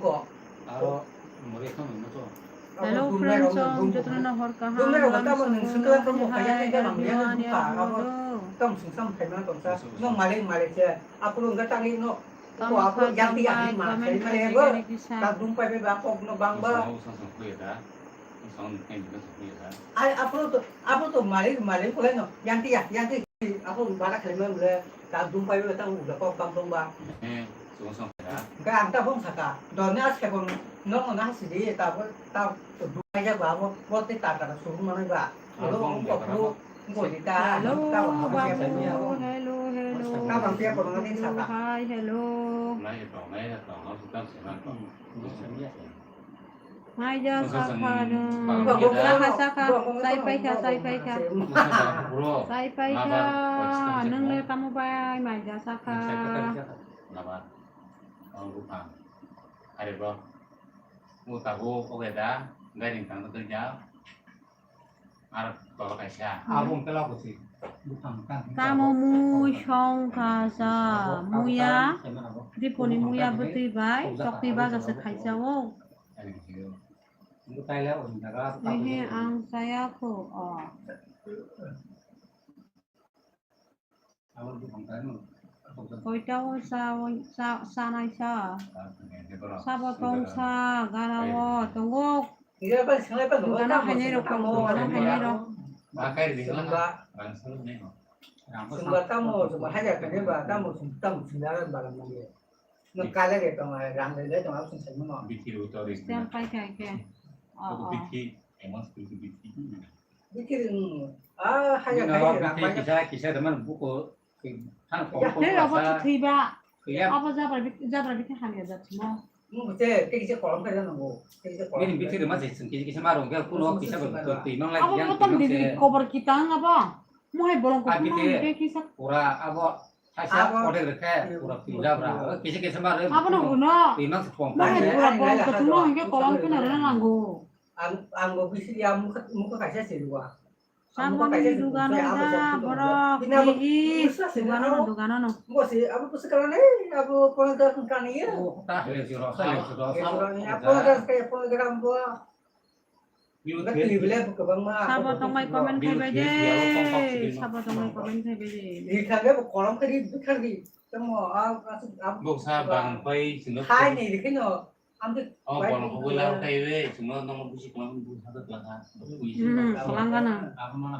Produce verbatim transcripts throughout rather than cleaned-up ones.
Aro muri khamwi muchung. Hello friends, song jotono hor kaham. Dumero lam kata mo nung sungkla kamo kaya kaya lam ya buka abo. Tam sungsam khaima tongsa. No malik malik se. Apuru gatang no. Ko apuru yang ti yang ma khaima le bo. Tak dum pai ba kok no bang ba. Ai, aphuru to, aphuru to malik, malik kulai no. Yang ti ya, yang ti. Aphuru bara khaima le, ta dum pai le ta uda kok bang dong ba. Eh, sung sung ya. Ga ang ta bong saka. Don na se bong no na si di ta bo ta to dum pai ya ba bo bo ti ta ta su ma ba. Lo ko ko ko di ta. Hello, ta ba ba ya ba ya. Hello, hello, hello. Ta bang ya ko na ni saka. Hi, hello. Nai to, nai to, no su ta se na to. Maija sakha no. Sakha, sakha. Chai paikha, chai paikha. Chai paikha. Nung le tamo bai maija sakha. Tamo mui songkha sa, muya, diponi muya bwtwi bai, chokni baja se khaisa o. Ehe, ang chaya kho, o. Koita o sa, sa, sanai sa. Sabo tong sa, gana o, tongo. Gana hainai rok tongo, gana hainai rok. Sumba tamo, sumba hajar kene ba, tamo sum, tamo sum jalan barang mani. No kale re tong, rang re tong, aku sum sum no. Bithi ro to re. Stel pai kai ke. Oh, oh. Bithi, emang seperti bithi. Bithi, ah, hajar kene, rang pai. Kisa, kisa teman buku. Ya, tei rok bo thwiba. Abo jabra bi-, jabra bithi hamya jat simo. Nini bithi rwma se chwng kisa kisa ma rwngkhe kuno kisa bo twi mang lai. Abo yang motom twi mang se. Kobor kitang abo. Mohai bolong ko twi mang ke kisa. Pura abo thaisa order rwkhe pura twi jabra. Kisa kisa ma rwng. Abo no uno. Twi mang se pom. Mohai pura bolong ko twi mang ke kolom ke na rwna nango. Ang, ang bo bisiri ya mukha, mukha kaisa se rwa. Saboni dugano da borok, ih, dugano no, dugano no. Bo se abo kusa kala nei, abo kono da kani ya. Oh, ta hele juro, hele juro, sabo. Abo da kaya program bo. Sabo tongmai comment khai bai de, sabo tongmai comment khai bai de. Di khabe bo kolom kari, bikari. Tamo, ah, ah, ah. Boksa bang pai sino. Khai nei de kino. Oh, bono hogoi laro kai we, chwngno nokno busi kwlangmani busi hada kwlangkha. Hmm, kwlangkha na.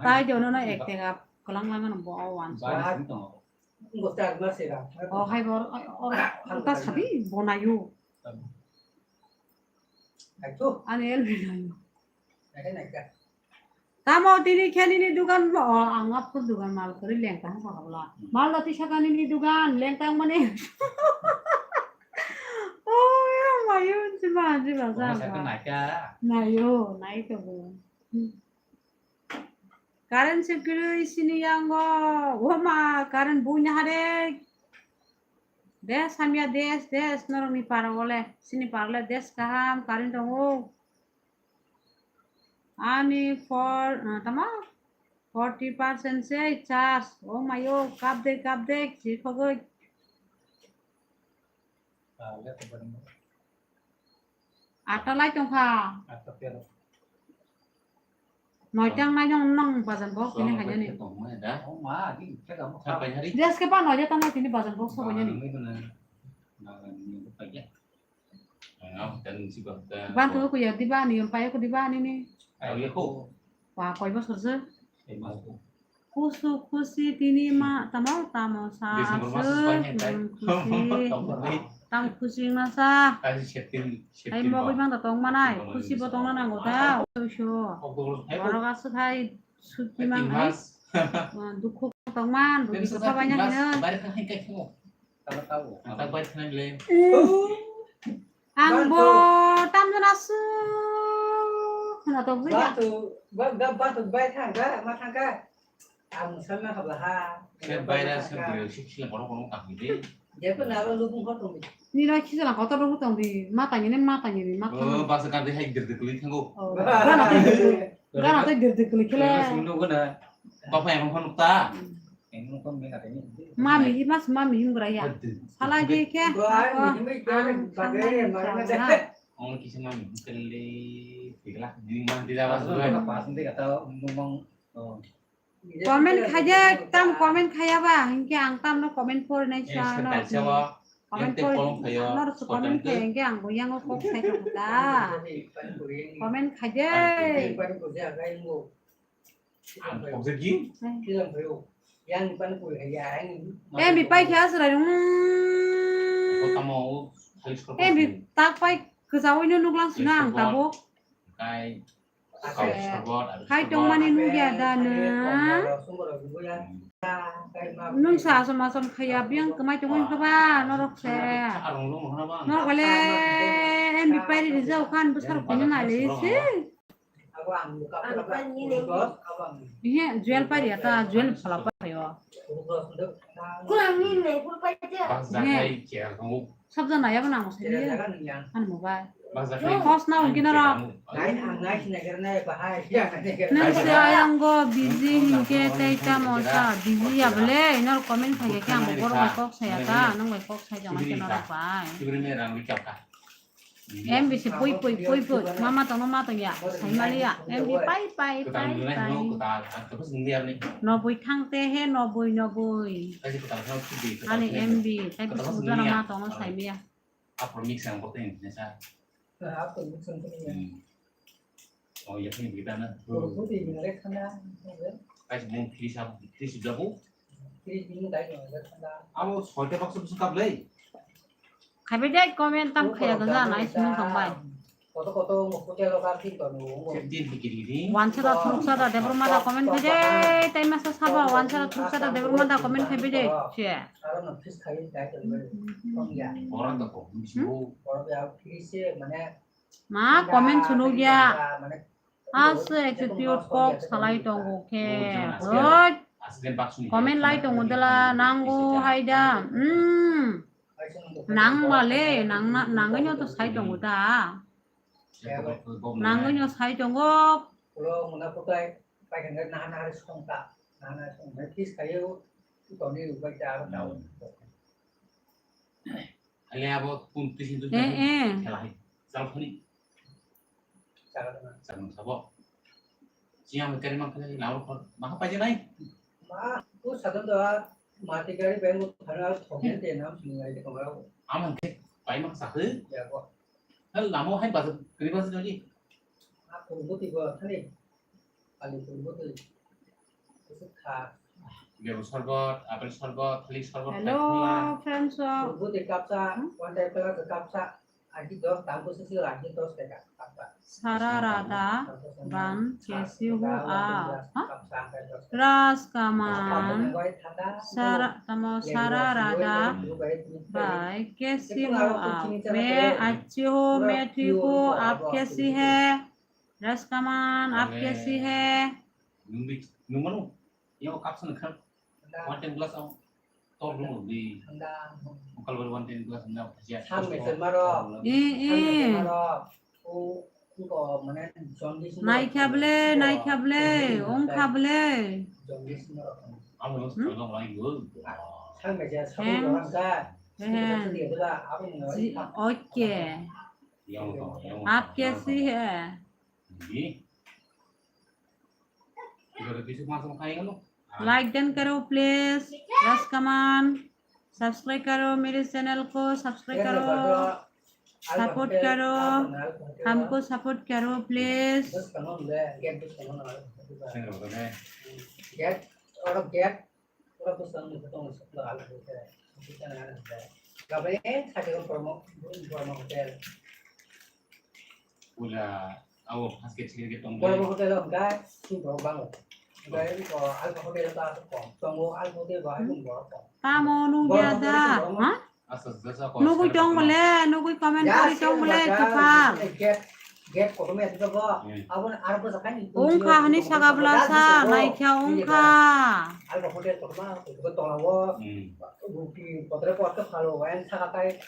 Tai de ono no ek tega kwlang langkha na bo o wan. Oh, hai bor, oh, oh, ta sabi bonayo. Ani el binayo. Tamo tini khe nini dugan bo, o, ang apor dugan mal kwrwi lengta hwnka kabla. Hmm. Mal roti saka nini dugan lengta mani. O, mayo, jima, jima, jima. Nayo, nai to bo. Hmm. Current se kwrwi sini yango. Wama, current buina hare. Des hamya, des, des, norokni para wale. Sini para le des kaham, current tongo. Ani for, ah, tama? Forty percent se charge. Oh mayo, kap de, kap de, si khogoi. Atta lai tongkha. Noitang nai nong nong bazan box tini khainani. Dress ke pa noja tang tini bazan box sobo yani. Bantu ku ya diba ni, yom payo ku diba ni ni. Ayo ko. Wa koi bosor se. Kusu kusi tini ma tamo tamo sa. December mas se banyak, tai. Hmm, kusi. Tam kusi ma sa. Kasi September, ai September. Mo bang da tong manai, kusi bo tong na nango da. October, so. October, hai ko. Oro ga su khai suki mang ai. Mas. Dukhu tong man, dukhu sa banyak. Bayar kan hai kai ko. Ang bo tamjana su khna tok jai. Batu, ba, ba, batu bai thangka, ma thangka. Ang sana khabla ha. Ser bai ra, ser bai, sik sila kono kono tak di. Jepo na ba lubung ko tong di. Ni ra khisa la kotor ro tong di, ma tangi ne, ma tangi ne, ma tangi. Oh, basa kan di hai dir dir kuli thango. Gana to dir dir kuli khele. Sunu gana. Topa yang phone ta. Yang phone me kata ni. Mami hi mas mami him gra ya. Sala je khe. Ang sanmani chana. Ong kisa mami him kali tigla. Dini mah tidak masuk. Comment khaja tam comment khaya ba hinkhe ang tam no comment por nai sa no. Comment por no comment khaya hinkhe ang bo yango kok sai ta. Comment khaja. Em bi pai khe aswrai rung. Em bi tak pai kwchawino nuklang sina ang tabuk. Khai tongmani nukya da na. Nwng sa asom asom khaya biyang kwmai tongwi kha ba norok se. Norok le em bi pai ri rijao khan bwsarok kunu nai le se. Ihe, Jewel pai ya ta, Jewel phala pai yo. Sabja naya ba nang sai. Ani mobile. Hos na ungkina ra. Nang se ayang go busy hinke tei tamo sa busy ya bele. Nor comment khai ke ang bor bai kok saya ta, nang bai kok saya jang ke norok bai. M B se pui pui pui pui mama tongno ma tongya saimaliya M B pai pai pai pai. Noboi thang te he noboi noboi. Ani M B tai bisi ujana ma tongno saimaliya. Apro mix ang bote ni sa. Apro mix ang bote ni. Oh ya ni kita na. Bote ni rek khana. Kai mung three sab three sab jabu. Abo soita baksa bwswk kap le. Khaibai de comment tam khaya gaja nai sini tong bai. Koto koto hotel o kap thik tong. Fifteen hikiri ni. Wansara thruksara Debbarma da comment khai de tai masa sabo wansara thruksara Debbarma da comment khaibai de che. Aro no fis khai dai tong bai. Tong ya. Borok da ko bisi bo. Borok ya fis se mane. Ma comment sunuk ya. Mane Ase attitude kok salai tongo khe. Hoi. Comment lai tongo dela nango haida. Hmm. Nang male nang nangino to sai tongo da. Nangino sai tongo. Ale abo kun tisin tu. Eh, eh. Khelai. Jal khani. Jaga na. Jaga na sabo. Siya mo kari mang kari na ro ma pa je nai. Ma, tu sadam da ma te kari beng mo thana thogen te nam sini ngai te kamera. Am ke pai ma sa he. Ya ko. Hal lamo hai ba kari ba sa ni. Ma ko mo ti ko thani. Lebu sorbot, apple sorbot, thalik sorbot, hello, friends of. Sara Radha Ram Kesi Ho Aap. Huh? Ras Kaman. Sara, tamo Sara Radha Bhai Kesi Ho Aap. Main achhi ho, main thik hu, aap kaisi hai? Ras Kaman, aap kaisi hai? Nung di, nung mano? Yang kapsa nang khan. One time glass ang tor dulu di. Mukal baru one time glass nang. Sam meter maro. Eh, eh. Sam meter maro. O, ko mane jaundice maro. Nai kha ble, nai kha ble, ong kha ble. Jaundice maro. Amo los tolong lai go. Sam meter, sam meter. Eh. Sam meter. Okay. Yang to, yang. Aap kaisi hai? Like dan karo please. Ras Kaman. Subscribe karo mere channel ko, subscribe karo. Support karo. Humko support karo please. Pula, abo first gate, second gate tong. Borok hotel o hwnkha sing borok bango. Hwnkhe o Alpha hotel o ta aswk kom. Tongo Alpha hotel bo aswk borok kom. Tamo nung ya da? Ha? Nugui tong bole, nugui comment kori tong bole, kwpal. Gate, gate kotor ya sing bo. Abo aro bwsa kani. Ungkha hani saka bwlasa, naikha ungkha. Alpha hotel kotor ma, kotor tongo. Ruti kotor kotor phalo, wayan saka kai.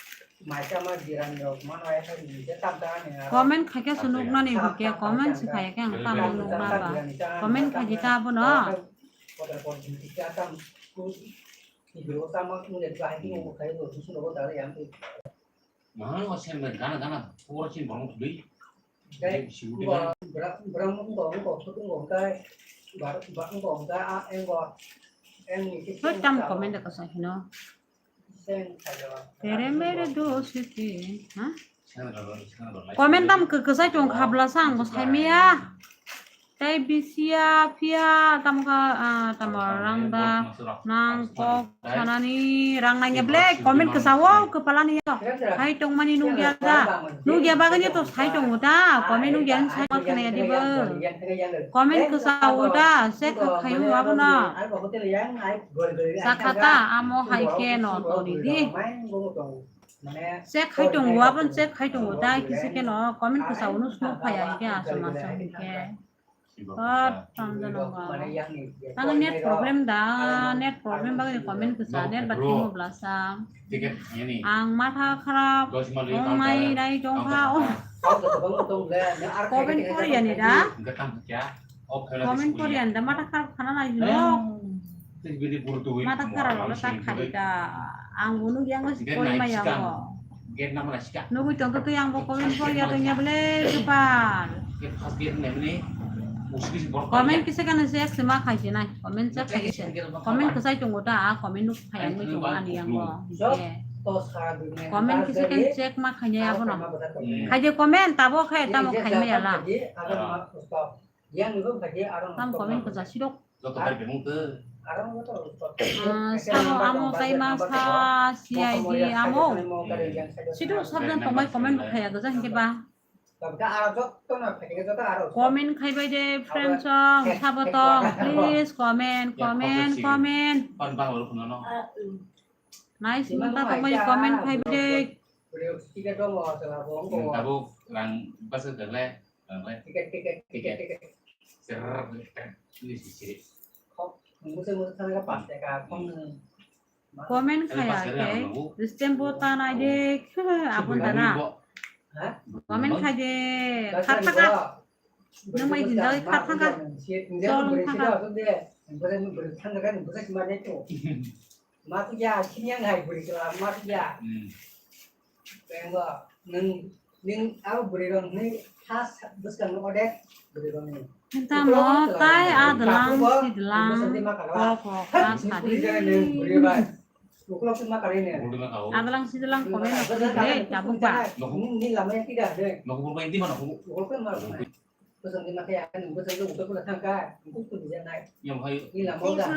Comment khaikhe se nuknani hwnkhe, comment se khaikhe ang tamo nukna ba. Comment khaidi ta abono. Maha o sen gana gana pura chin borong thui. Tei bisi bo udah. Bra-, bra-, wngkok, wngkok, wngkok, wngkok, wngkok, wngkok, ah, wngkok, wngkok, wngkok. Hoi, tam comment da kasa hino. Tere mere dost ki, ha? Comment tam kwkasai tong kha bwlasa ang bo saimaya. Tei bisiya phiya tamo kha, ah, tamo rang da nang kok sanani rang nangya ble comment kwchao kwpalani yo. Hai tongmani nukya da. Nukya bagwi to sai tongo da. Comment nukya ni sai tongya di bo. Comment kwchao da. Se khayo abono. Sakha ta amo hai khe no toni di. Check khai tongo, abon check khai tongo, tai kisa khe no comment kwchao no suk phai ai khe aswk aswk hinkhe. Hot, tong jono ba. Tang net problem da, net problem bagwi comment kwchao, net ba timo blasa. Ang matha kharap, ong mai nai tong kha, oh. Comment pori yani da? Comment pori ani da, matha kharap khana nai hino. Mata khara rok ta khari ta. Ang bo nugya ang si kori maya mo. Nugwi tong twi ang bo comment pori ya tong ya bole kwpal. Comment kisa kana se se ma khai se nai. Comment se khai se. Comment kwchai tongo ta, a comment nuk khai ang tongo ani ang bo. Comment kisa kan check ma khai ya bono. Khai je comment tabo khai tamo khai maya la. Tam comment kwchak sidok. Joto bai bemung tw. Ah, sabo amo tai ma sa C I D amo. Sidok sabjang tongbai comment bo khaya gajak hinkhe ba. Comment khaibai de friends song sabo tong, please comment, comment, comment. Nice mata tongbai comment khaibai de. Tabuk rang basa kale. Tiket, tiket, tiket, tiket. Comment khaya ke, stem bo tanai de, abon dana. Comment khai de, khat thaka. Nang mai din dai khat thaka. Chol thaka. Matiya, sini yang hai beri kelam, matiya. Kaya nwng, nwng abo bwrwi rok ni ha bwskang no odek bwrwi rok ni. Tamo tai adlang sidlang kok kok ha sadi. Ukulok ma kari ne. Adlang sidlang comment no kari ne tabuk ba. Ni lama yang tidak ada. Ukulok ma. Bwswk ni ma khe ang bwswk ni utok utok thang kha, utok utok bijak nai. Yang hai. Ni lama uda.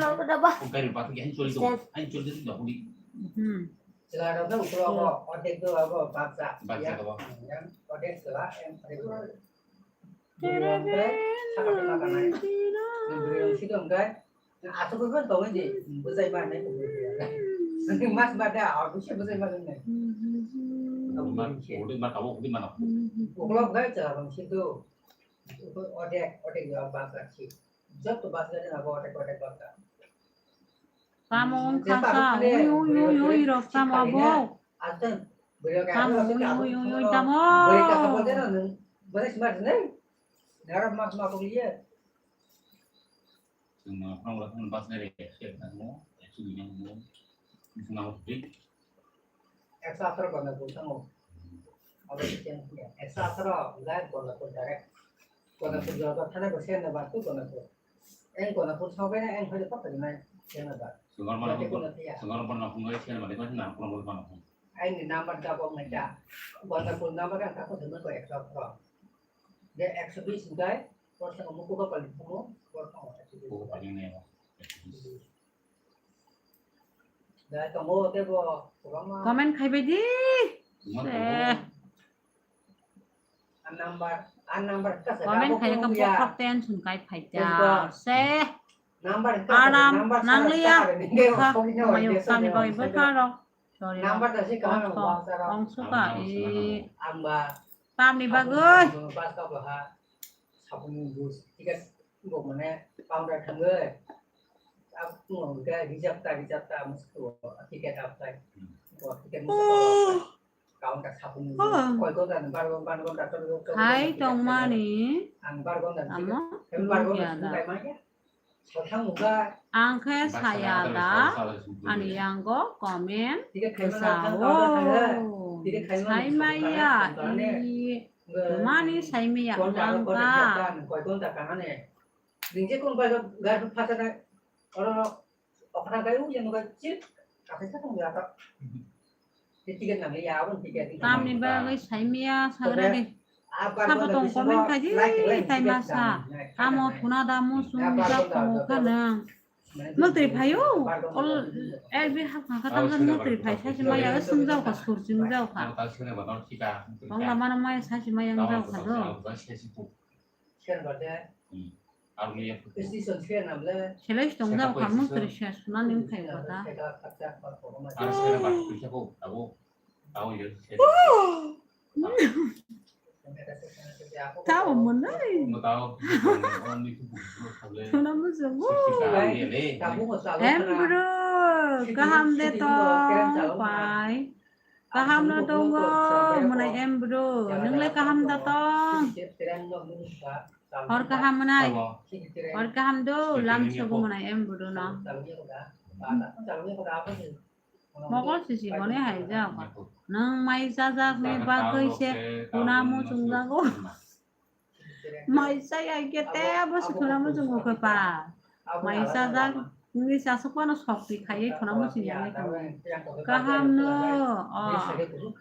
Ukai ri batu yang choli tu, yang choli tu dah uli. Hmm. Sila rok na utok abo, odek tu abo baksa. Baksa tu. Yang odek sila, yang odek tu. Bwrwi rok khe sakha tongma kanai. Bwrwi rok sidong khe, aswk khe tongwi di, bwsai ma nai. Mas ma da, aku sih bwsai ma nai. Mas, udah ma kau, udah ma kau. Ukolok khe sila rok sidong. Odek, odek ya baksa si. Joto baksa ni abo odek, odek baksa. Tamo wngkha sa, ui, ui, ui, ui, rok tamo abo. Tamo, ui, ui, ui, ui, tamo. Bwrwi kaka bo jeno nwng, bwrwi smart nai. Narok mak mak liye. Chwng ma phang la phang bus nai re, se tamo, actually nang mo. Nang mo. Ekso atharo gona pul thango. Abo se chen ya. Ekso atharo, live gona pul direct. Gona pul joto thana bo sen na ba tu gona pul. Eng gona pul sao bai na eng hoile kok tadi nai sen na ba. Sungar mana pul, sungar mana pul ngai sen mana kau na pul mana pul. Ai ni number da bo mai da. Gona pul number kan ka ko sen ko ekso atharo. De ekso bis ngai, por sa mo ko pali mo, por sa mo. Ko pali ne. Comment khaibai di. Comment khaiya khe bokhok tension kai phaikha. Se. Aram nangliya. Bwkha mayo tamni bagwi bwkha rok. Sorry. Ongsuka i. Tamni bagwi. Bo mane counter thangwi. Abo tongmani hwnka reserve ta, reserve ta, musuko ticket aptai. Bo ticket musuko counter sapung. Koi ghonta ni, bar ghonta, bar ghonta, tor ghonta, tor ghonta. Hai tongmani. Ang bar ghonta ni ticket. Amo. Em bar ghonta ni ticket. Ang khe saya da, ani yango comment kwchao. Saimaya, i, twmani saimaya ang da. Tamni bagwi saimaya sagra de. Sabo tong comment khai di, tai masa. Tamo thuna da muchung jak tongo kha nwng. Mwtwi phaio, ol, L B hapkha kha tamo mwtwi phai sachi maya swngjak kha, sur swngjak kha. Tong lama no maya sachi maya wngjak kha do. Selai tongjak kha, mwtwi se sunani wngkha kha. Tamo mwnai. Tamo mwnai. Thuna muchungo. Em bro, kaham de tong pai. Kaham no tongo, mwnai em bro. Nwngle kaham da tong? Hor kaham mwnai. Hor kaham do, lam sobo mwnai em bro no. Mokol sisi boni hai jak. Nwng mai chajak ni bagwi se thuna muchung jago. Mai chaya khe tebo se thuna muchungo khe pa. Mai chajak ni chasuk mano sokti khaiwi thuna muchung ya nai tongo. Kaham no, o,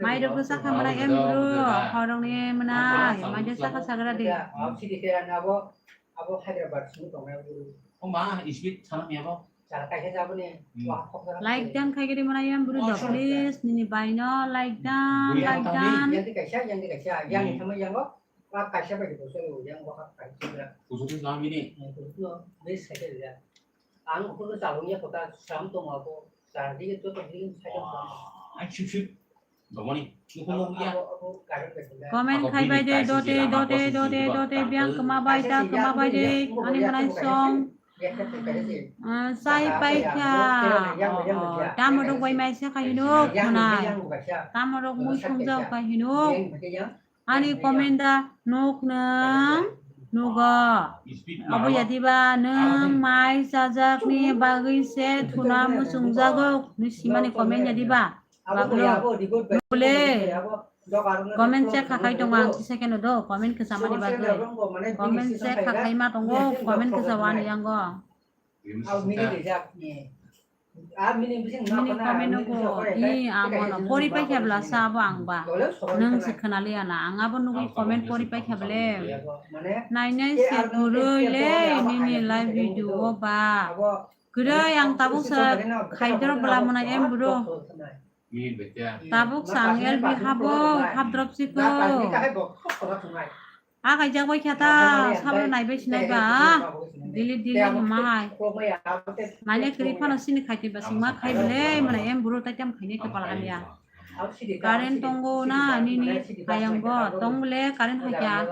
mai rok bwsa kha mwnai em bro, horong ni mwnai, mai rok chakha sagra di. Abo Hyderabad simi tongnai bro. O ma, isbit sana mi abo. Chara kaisa jaboni. Hmm. Wah, khok jara. Like dan khai gede mana yang bro, please, nini bai no like dan, like dan. Yang di kaisa, yang di kaisa, yang di sama yang kok. Wah, kaisa bai di kaisa lo, yang wah kaisa. Khusus tu selama ini. Yang khusus no, base saja ya. Ang khusus jalung ya kota, sam to mau ko, jadi itu tuh di saya. Wah, ayo, shoot, shoot. Comment khai bai de, dote, dote, dote, dote, biyang kwma bai ta, kwma bai de, ani mwnai song. Ah, chai pai kha. Oh, oh, tamo rok bai mai se khai hino khna. Tamo rok mui song jao khai hino. Ani comment da nuk nang nugo. Abo yadiba nwng mai chajak ni bagwi se thuna muchung jago. Ni simani comment yadiba. Baglo. Bole. Comment check khakai tongo ang kisa keno do. Comment kwchama ni bagwi. Comment check khakai ma tongo. Comment kwchao ani yango. Mini comment no go. I amo no. Pori pai khe bla sa abo ang ba. Nwng se khwnaliya na. Ang abo nugwi comment pori pai khe bole. Nainai se gurui le nini live video o ba. Kwrwi ang tabuk sa khaidrop bwla mwnai em bro. Tabuk sa ang L B habo hapdrop siko. A khaijak bai kha ta sabra naibai sinai ba. Delete delete hwnma hai. Naina kwrwi phano sini khaitwi ba singma khai bwle mwnai em bro tai tam khainai kwpal hamya. Current tongo na nini hayang bo tong bwle current haikha.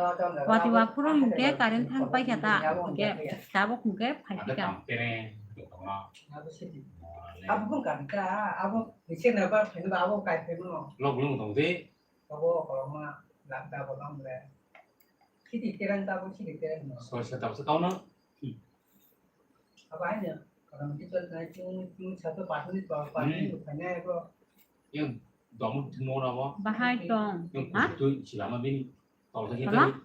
Wati waphuru hinkhe current thang paikha ta hinkhe tabuk hinkhe phaiphikha. Abo bung kami ka, abo nisi na ba phai ba abo kai phai mo. Lok lung tong di. Abo koloma lak da bo lam le. Sidi terang ta bo sidi terang mo. Soi sa ta bo sa kau na. Abo ai ne. Kalau mungkin tu na chung chung satu patni pa patni phai na abo. Yang domu thimo na bo. Bahai tong. Yang kutu silama bini. Tama?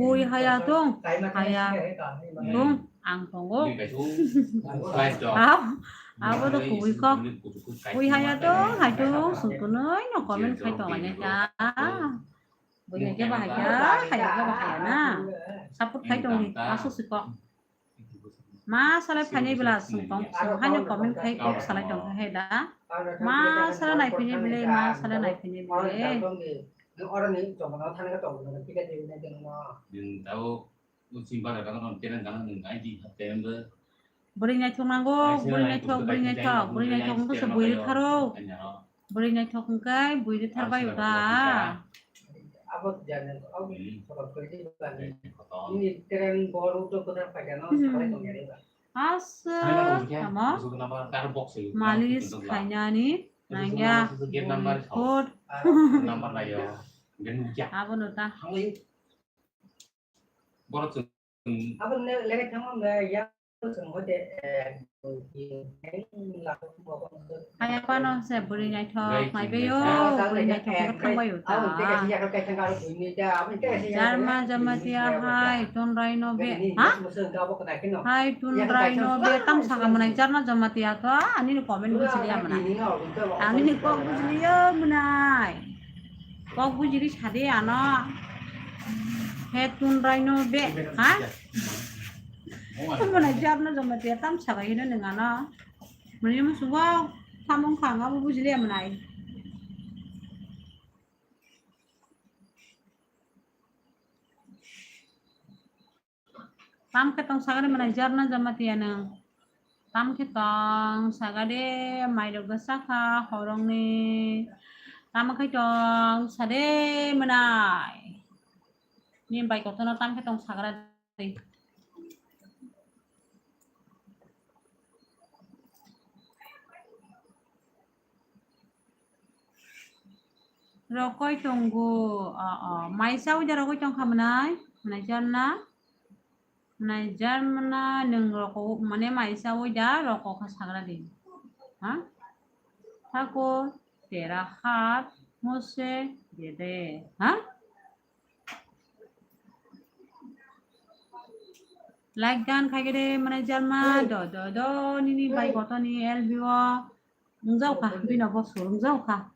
Kui haya tong, haya tong, ang tongo. Abo, abo to kui kok. Kui haya tong, hai tong, sungkunui no comment khai tong lani ta. Bui hai khe ba hai kha, hai khe ba hai na. Support khai tong di, asuk si kok. Ma salai phainai bwla song tong, song haino comment khai kok salai tong khe da. Ma salai nai phainai bwle, ma salai nai phainai bwle. Oro ni chongmano thani ka tong, kika de nai tong mo. Din tao, u chimba da kan tong, tena kan ngai di, tem be. Bwrwi naithok nango, bwrwi naithok, bwrwi naithok, bwrwi naithok wngkha se bwrwi tharo. Bwrwi naithok hwnkhe bwrwi thar bai da. Abo jani, abo sokat koi di bani. Ini tren bor uto kota pagano, hmm, salai tong yari ba. Asa, tamo? Malis khainani, nangya, bwrwi khot. Abo no ta. Abo ne lege thango me ya. Kaya pano se buri naithok naibaio, buri naithok thangbaio ta. Jarma Jamatia hai Tunrai no be, ha? Hai Tunrai no be tam saka mwnai Jarma Jamatia to, ani ni comment bujiliya mwnai. Ani ni kok bujiliya mwnai. Kok bujili sadi ano. He Tunrai no be, ha? Mwnai Jarma Jamatia tam saka hino nung ano. Mwnai mo subo samung khang abo bujiliya mwnai. Tam khe tong sagade mwnai Jarma Jamatia nung. Tam khe tong sagade mairok bwsa kha horongni. Tam khe tong sade mwnai. Ni bai kotono tam khe tong sagra. Rokoi tongo, o, o, maisa uida rokoi tongkha mwnai, mwnai Jarma, mwnai Jarma nung roko, mane maisa uida roko kha sagra di, ha? Thakur, tera hat, mose, dede, ha? Like dan khaigede mane Jarma do do do nini bai gotoni L B o. Wngjao kha, bino bo sur wngjao kha.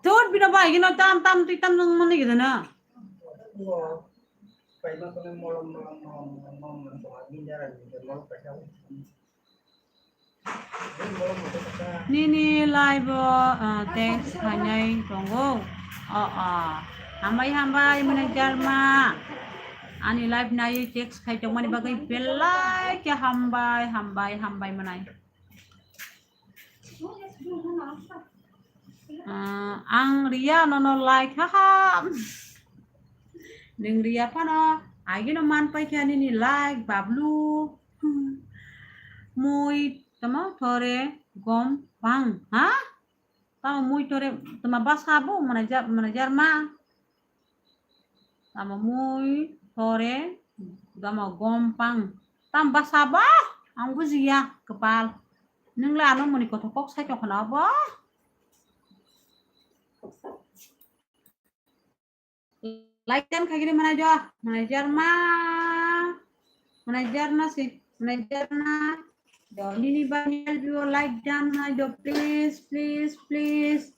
Tur bino bai gino tam tam twi tam nung mani gede na. Nini live o, ah, text khainai tongo. O, o. Hambai, hambai, mwnai Jarma. Ani live nai text khai tongmani bagwi belai khe hambai, hambai, hambai mwnai. Ah, ang riya nono like, ha, ha. Nwng riya phano, agino man paikha nini like, bablu. Mui tamo thore gom pang, ha? Tamo mui thore tama basa bo manager, manager ma. Tamo mui thore tamo gom pang. Tam basa bo ang bujiya kwpal. Nwng le ano muni kothok kok sai tongkha na bo. Like dan khaigini manager, manager ma, manager na si, manager na. Do nini bani L B o like dan na do, please, please, please.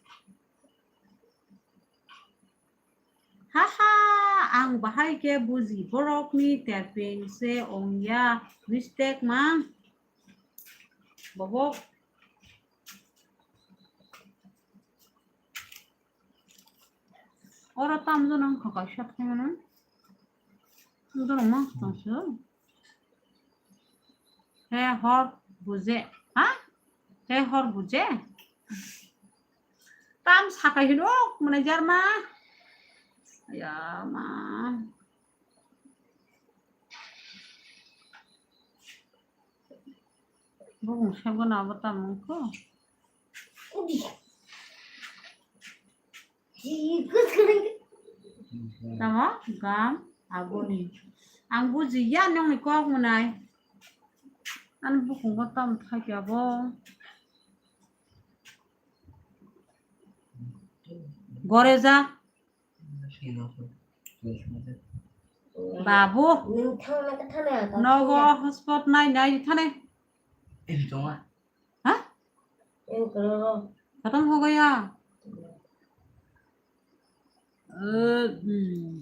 Haha, ang bahai khe buji borok ni typing se ongya, mistake ma. Bobok. Oro tam jono wngkha kaisa phaimano. Jono ma tongso. He hor buje. Ha? He hor buje? Tam sakai hino manager ma. Ya ma. Bukung sabo na abo tam wngkho. Tamo gam aboni. Ang bujiya nongni kok mwnai. Ani bukungo tam thakya bo. Goreja. Babu. Nogo hotspot nai nai thane. Ha? Khatam ho gaya. Eh, hmm.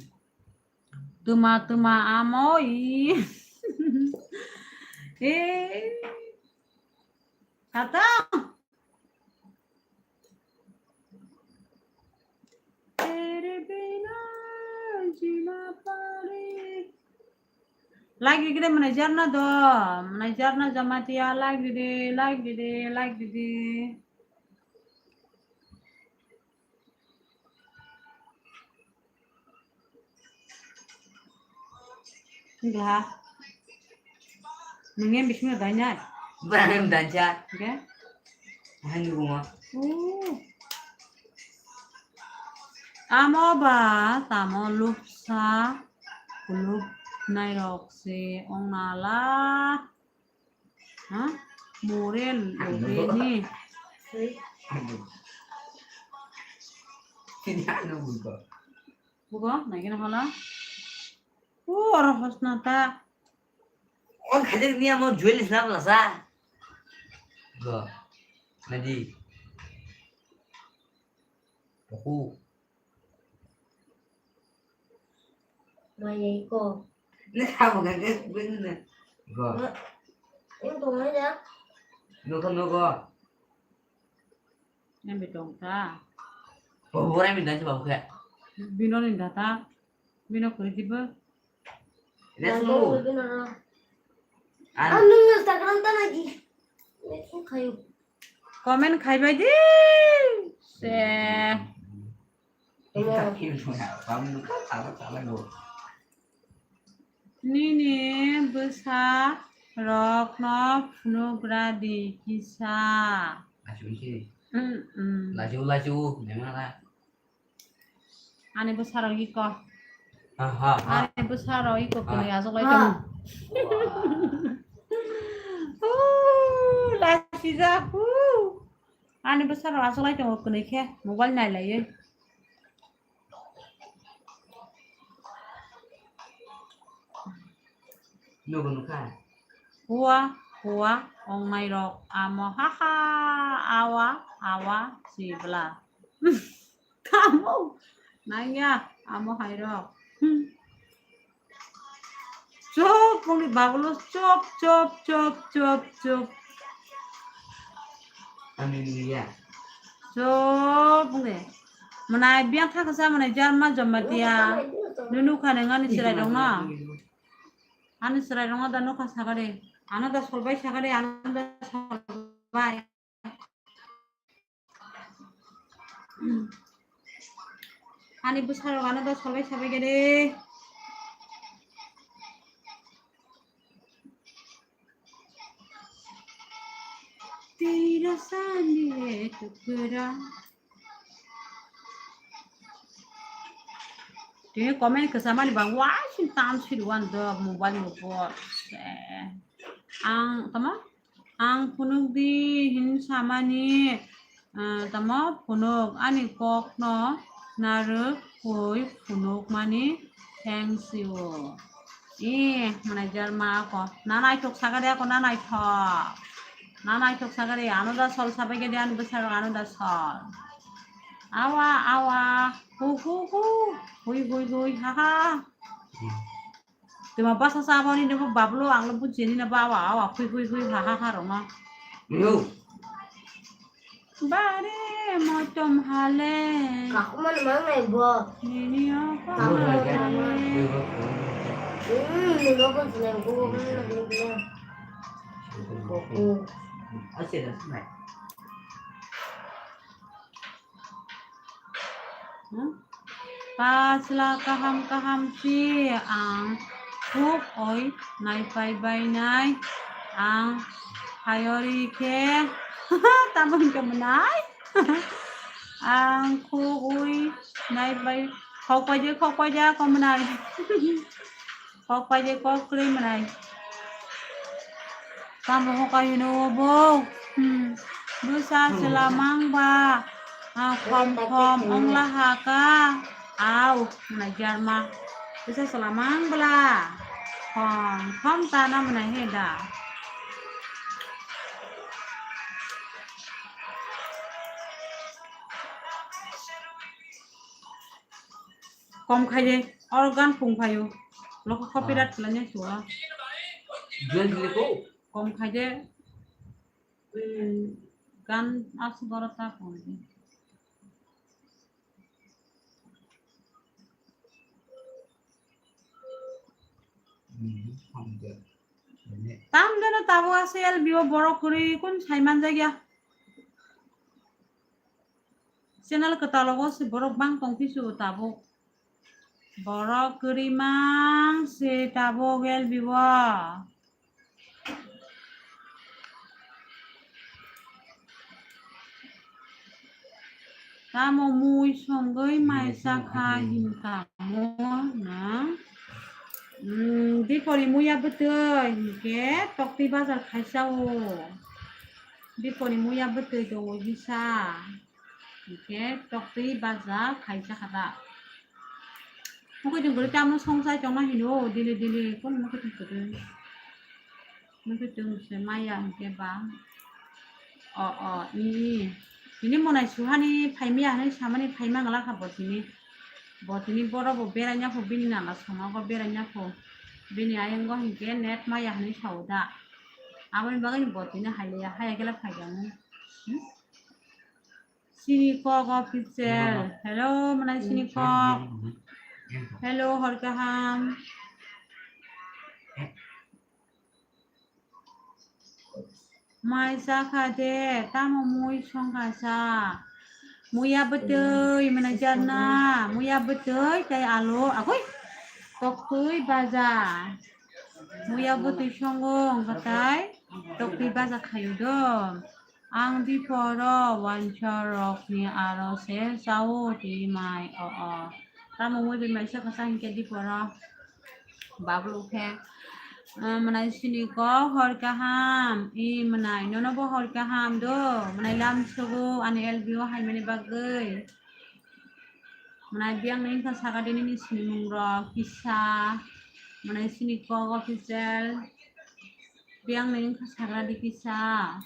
Tuma tuma amo i. Eh. Khatam. Tere bina jina pare. Like rikide manager na do, manager na Jamatia like ride, like ride, like ride. Wngkha. Nwng yang bisingo dainai? Bwrang dainsa. Hwnkhe? Hai nugo. Ooh. Amo ba tamo luksa. Kuluk nairok se ong nala. Ha? Morel lobeni. Bugo, naikhe na hala. O, oro hosna ta. On khajak niya mo jewel isna lasa. Go. Nadi. Poku. Maya iko. Ne kamo ga ga gun na. Go. Yung tong aja. Nuka nuka. Yang betong ta. Babu orang minta sih babu kayak. Bino ni data. Bino kuri tiba. Ini semua. Anu Instagram ta lagi. Kayu. Comment khai bai di. Se. Nini bwsa rokno phunugra di kisa. Lachu si. Mm, mm. Lachu, lachu, nemala. Ani bwsarok iko. Aha, ha. Ani bwsarok iko kwnwi ajoklai tongo. Ooh, lasijak, ooh. Ani bwsarok ajoklai tongo kwnwi khe mobile nailaiwi. Nugo nukha. Hua, hua, ongnairok amo, ha, ha, awa, awa, sibla. Tamo, nangya, amo hairok. Hmm. Chop, pungni babulo, chop, chop, chop, chop, chop. Ani niya. Chop, pungni. Mwnai biang thakasa mwnai jarma jomma tiya. Nunu khane ngani chwrai rok no. Ani chwrai rok no da nokha sakari. Ano da solbai sakari, ano da solbai. Ani bwsarok ano da solbai sabai gede. Tira sani tukura. Tini comment kwchamani bang waising tam siri wan do mobile mobile. Eh, ang tamo? Ang phunuk di hin samani, ah, tamo phunuk ani kokno narwk hui phunuk mani thanks you. Ih, manager ma ako. Na naithok sakade ako, na naithok. Na naithok sakade, ano da sol sabai kede ani bwsarok ano da sol. Awa, awa, hu, hu, hu, hui, hui, hui, ha, ha. Tuma basa saboni nebo bablo anglo bujeni na bawa awa hui hui hui ha ha ha roma. Yo. Bare motom hale. Kakuman mangai bo. Nini apa? Kakuman mangai. Hmm, ni lo kon seneng ko ko ni lo ni. Ko ko. Asih dah, seneng. Hmm? Pachla kaham kaham si ang khuk oi naipai bainai ang hayori khe tamo hwnkhe mwnai ang khuk oi naipai khok paide khok paide ako mwnai. Kok paide kok kwrwi mwnai. Tamo hokai hino obo? Hmm. Bwsa chwla mang ba. Ah, khom khom ongla ha ka. Au, mwnai jarma. Bwsa chwla mang bwla. Khom khom ta na mwnai he da. Kom khai de, oro gan phung phaio. Loko copyright khlainai suwa. Jual dile ko? Kom khai de, mm, gan asuk oro ta phung de. Tam jeno tabuk ase L B o borok kwrwi kun sai manjak ya. Channel kwtal o se borok bang tong phisu tabuk. Borok kwrwi mang se tabuk L B o. Tamo mui songwi mai sakha hinkha mo na? Hmm, dipori muya bwtwi hinkhe toktwi bazar khaisa o. Dipori muya bwtwi tongo bisa. Hinkhe toktwi bazar khaisa kha da. Mokhe tong kwrwi tamo songchai tongma hino, dili dili, kono mokhe tong kwrwi. Mokhe tong se maya hinkhe ba. O, o, i, i. Tini monai suhani phaimya hinwi samani phaima ngala kha bo tini. Bo tini boro bo beraina pho bini nala somogo beraina pho. Bini ayongo hinkhe net maya hinwi sao da. Aboni bagwi bo tini haiya, haiya khe phaiya. Hmm? Sini kok official. Hello, manai sini kok. Hello, hor kaham. Mai chakha de, tamo mui songkha sa. Muya bwtwi, manai jarna. Muya bwtwi, tei alu. Agoi. Toktwi baja. Muya bwtwi songo, wngkha tai. Toktwi baja khayo do. Ang diporo wansa rokni aro se chao twi mai o o. Tamo mui bai mai sakha sa hinkhe diporo. Bablu khe, ah, mwnai sini kok hor kaham. I mwnai nono bo hor kaham do. Mwnai lam sugo ani L B O haimani bagwi. Mwnai biyang ni wngkha sakha de nini sinimung rok kisa. Mwnai sini kok official. Biyang ni wngkha sakha de kisa.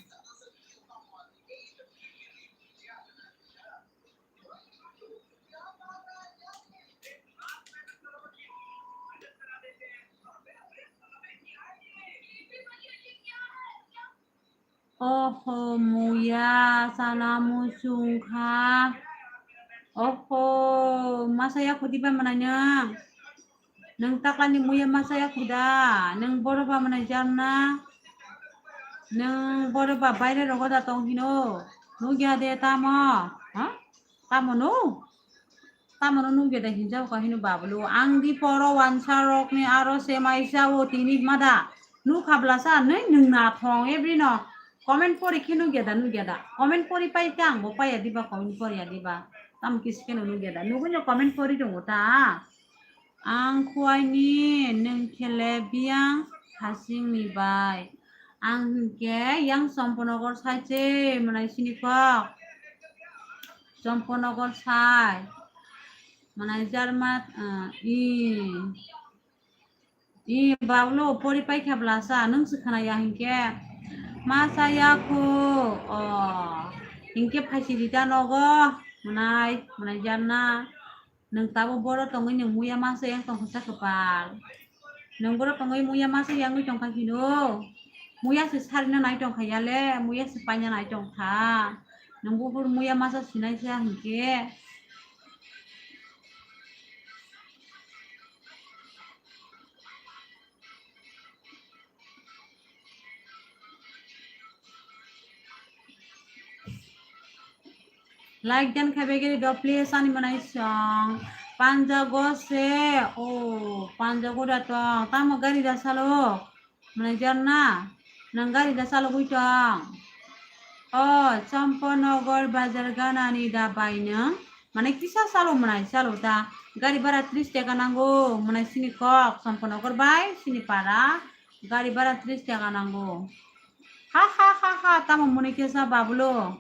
Oho, muya, chana muchung kha. Oho, masa yakhudi ba mwnai nwng? Nwng taklani muya masa yakhuda? Nwng boro ba mwnai jarna? Nwng boro ba baire rogo da tong hino? Nugya de tamo? Ha? Tamo no? Tamo no nugya da hinjao ka hino bablu? Ang diporo wansa rokni aro se mai chao tini mada. Nukha blasa, nai nwng nathong, ebrino comment pori khe nugya da, nugya da. Comment pori pai khe ang bo paiya diba, comment poriya diba. Tamo kisi kheno nugya da. Nugwi no comment pori tongo ta. Ang khuaini nwng khele biyang hasingni bai. Ang hinkhe yang Chomponogor sai se mwnai sini kok. Chomponogor sai. Mwnai jarma, ah, i. I bablo pori paikha blasa, nwng se khwnaya hinkhe. Ma chaya khu, o. Hinkhe phaisi rida nogo, mwnai, mwnai jarna. Nwng tabuk boro tongwi nwng muya masa yang tongkha sa kwpal. Nwng boro tongwi muya masa yangwi tongkha hino. Muya se sarina nai tongkha yale, muya se paina nai tongkha. Nwng buphuru muya masa sinai sa hinkhe. Like dan khabe giri do please ani mwnai song. Panjago se, o, panjago da tong. Tamo gari da salo. Mwnai jarna. Nang gari da salo gui tong. O, Chomponogor bazar ganani da bai nwng. Mane kisa salo mwnai salo ta. Gari bara tris taka nango. Mwnai sini kok. Chomponogor bai sini para. Gari bara tris taka nango. Ha, ha, ha, ha, tamo muni kesa bablo.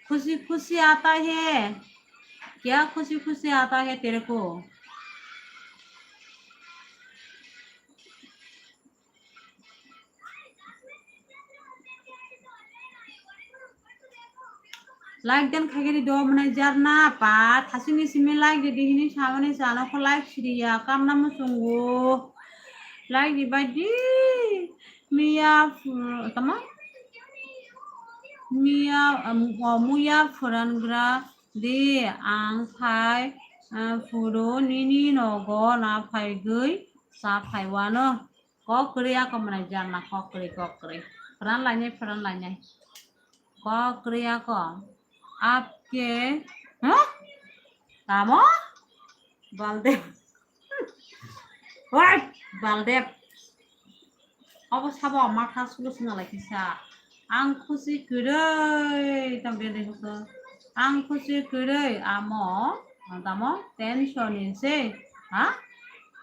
Khushi khushi aata hai. Kya khushi khushi aata hai tere ko? Like dan khaigiri do mwnai jarna pa thasini simi like di hini samani chano kho like siriya kamna muchungo like di bai di miya tama miya muya phurangra di ang phai phuru nini nogo na phaigwi cha phaiwano. Kok kwrwi ako mwnai jarna, kok kwrwi, kok kwrwi. Pran lainai, pran lainai. Kok kwrwi ako. Apke, huh? Tamo? Baldev. Wai, Baldev. Obo sabo matha sulo sina lai kisa. Ang khusi kwrwi, tam bede hoko. Ang khusi kwrwi, amo, tamo, tension ni se. Ha?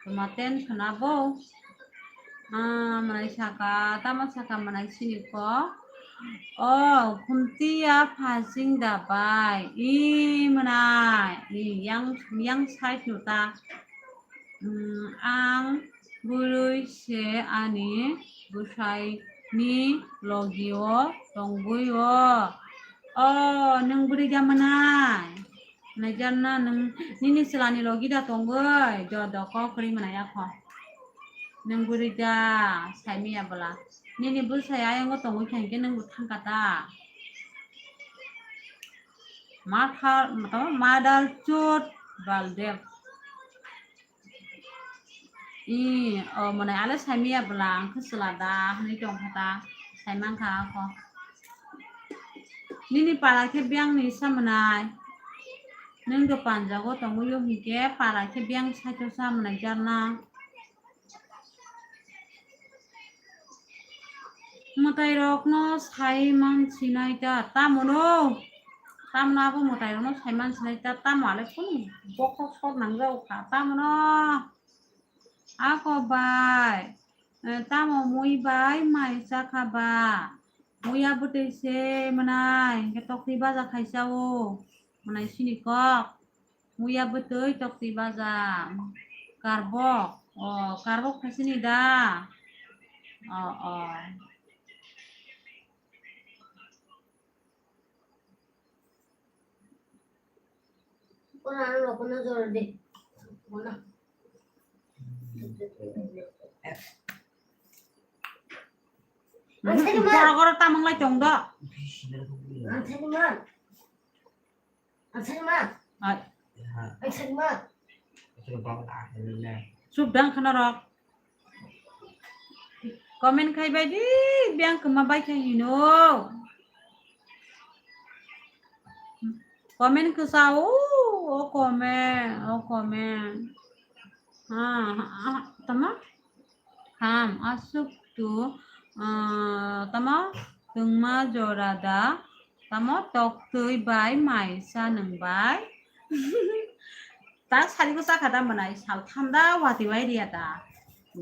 Tuma tension abo. Ah, mwnai saka, tamo saka mwnai sini ko. Oh, khumtiya phasing dabai. I mwnai, i yang, yang side no ta. Hmm, ang bwrwi se ani bwsai ni logi o tongwi o. Oh, nwng bwrwi da mwnai. Naijarna nwng nini chwlani logi da tongwi, jodo kok kwrwi mwnai yakho. Nwng bwrwi da saimiya bwla. Nini bwsai ayongo tongwi kha hinkhe nwng bo thangkha ta. Mother, mother chut Baldev. I, o mwnai ale saimiya bwla, ang khe chwla da hwnwi tongkha ta, saimankha ako. Nini para khe biyang ni sa mwnai. Nwng do panjago tongwi o hinkhe para khe biyang saito sa mwnai jarna. Mwtai rokno sai man sinai ta, tamo no? Tamno abo mwtai rokno sai man sinai ta, tamo ale kunu bokhok sok nangjago kha, tamo no? Ako bai, eh, tamo mui bai mai chakha ba? Muya bwtwi se mwnai, hinkhe toktwi baja khaisa o, mwnai sini kok. Muya bwtwi toktwi baja. Karbok, o, karbok khaisini da? O, o. Goro goro tamung lai tong do. Ai. Sub dang khana rok. Comment khai bai di, biyang kwma bai khai hino. Comment kwsa o, o comment, o comment. Ha, ha, ha, tama? Ham, asuk tu, ah, tama? Tungma jora da, tama? Toktwi bai maisa nung bai. Ta sari ko sakha ta mwnai, sal thanda wati wai riya ta.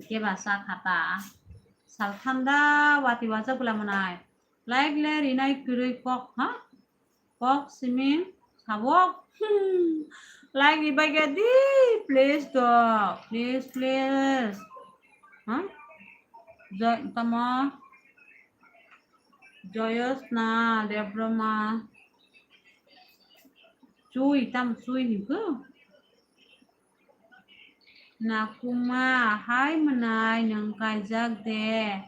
Keba sakha ta. Sal thanda wati waja bwla mwnai. Like le rinai kwrwi kok, ha? Kok siming sabok. Hmm. Like ribai khe di, please do. Please, please. Ha? Joy, tamo? Joyosna Debbarma. Chui, tam chui hingkhe? Nakuma, hai mwnai, nwng kaijak de?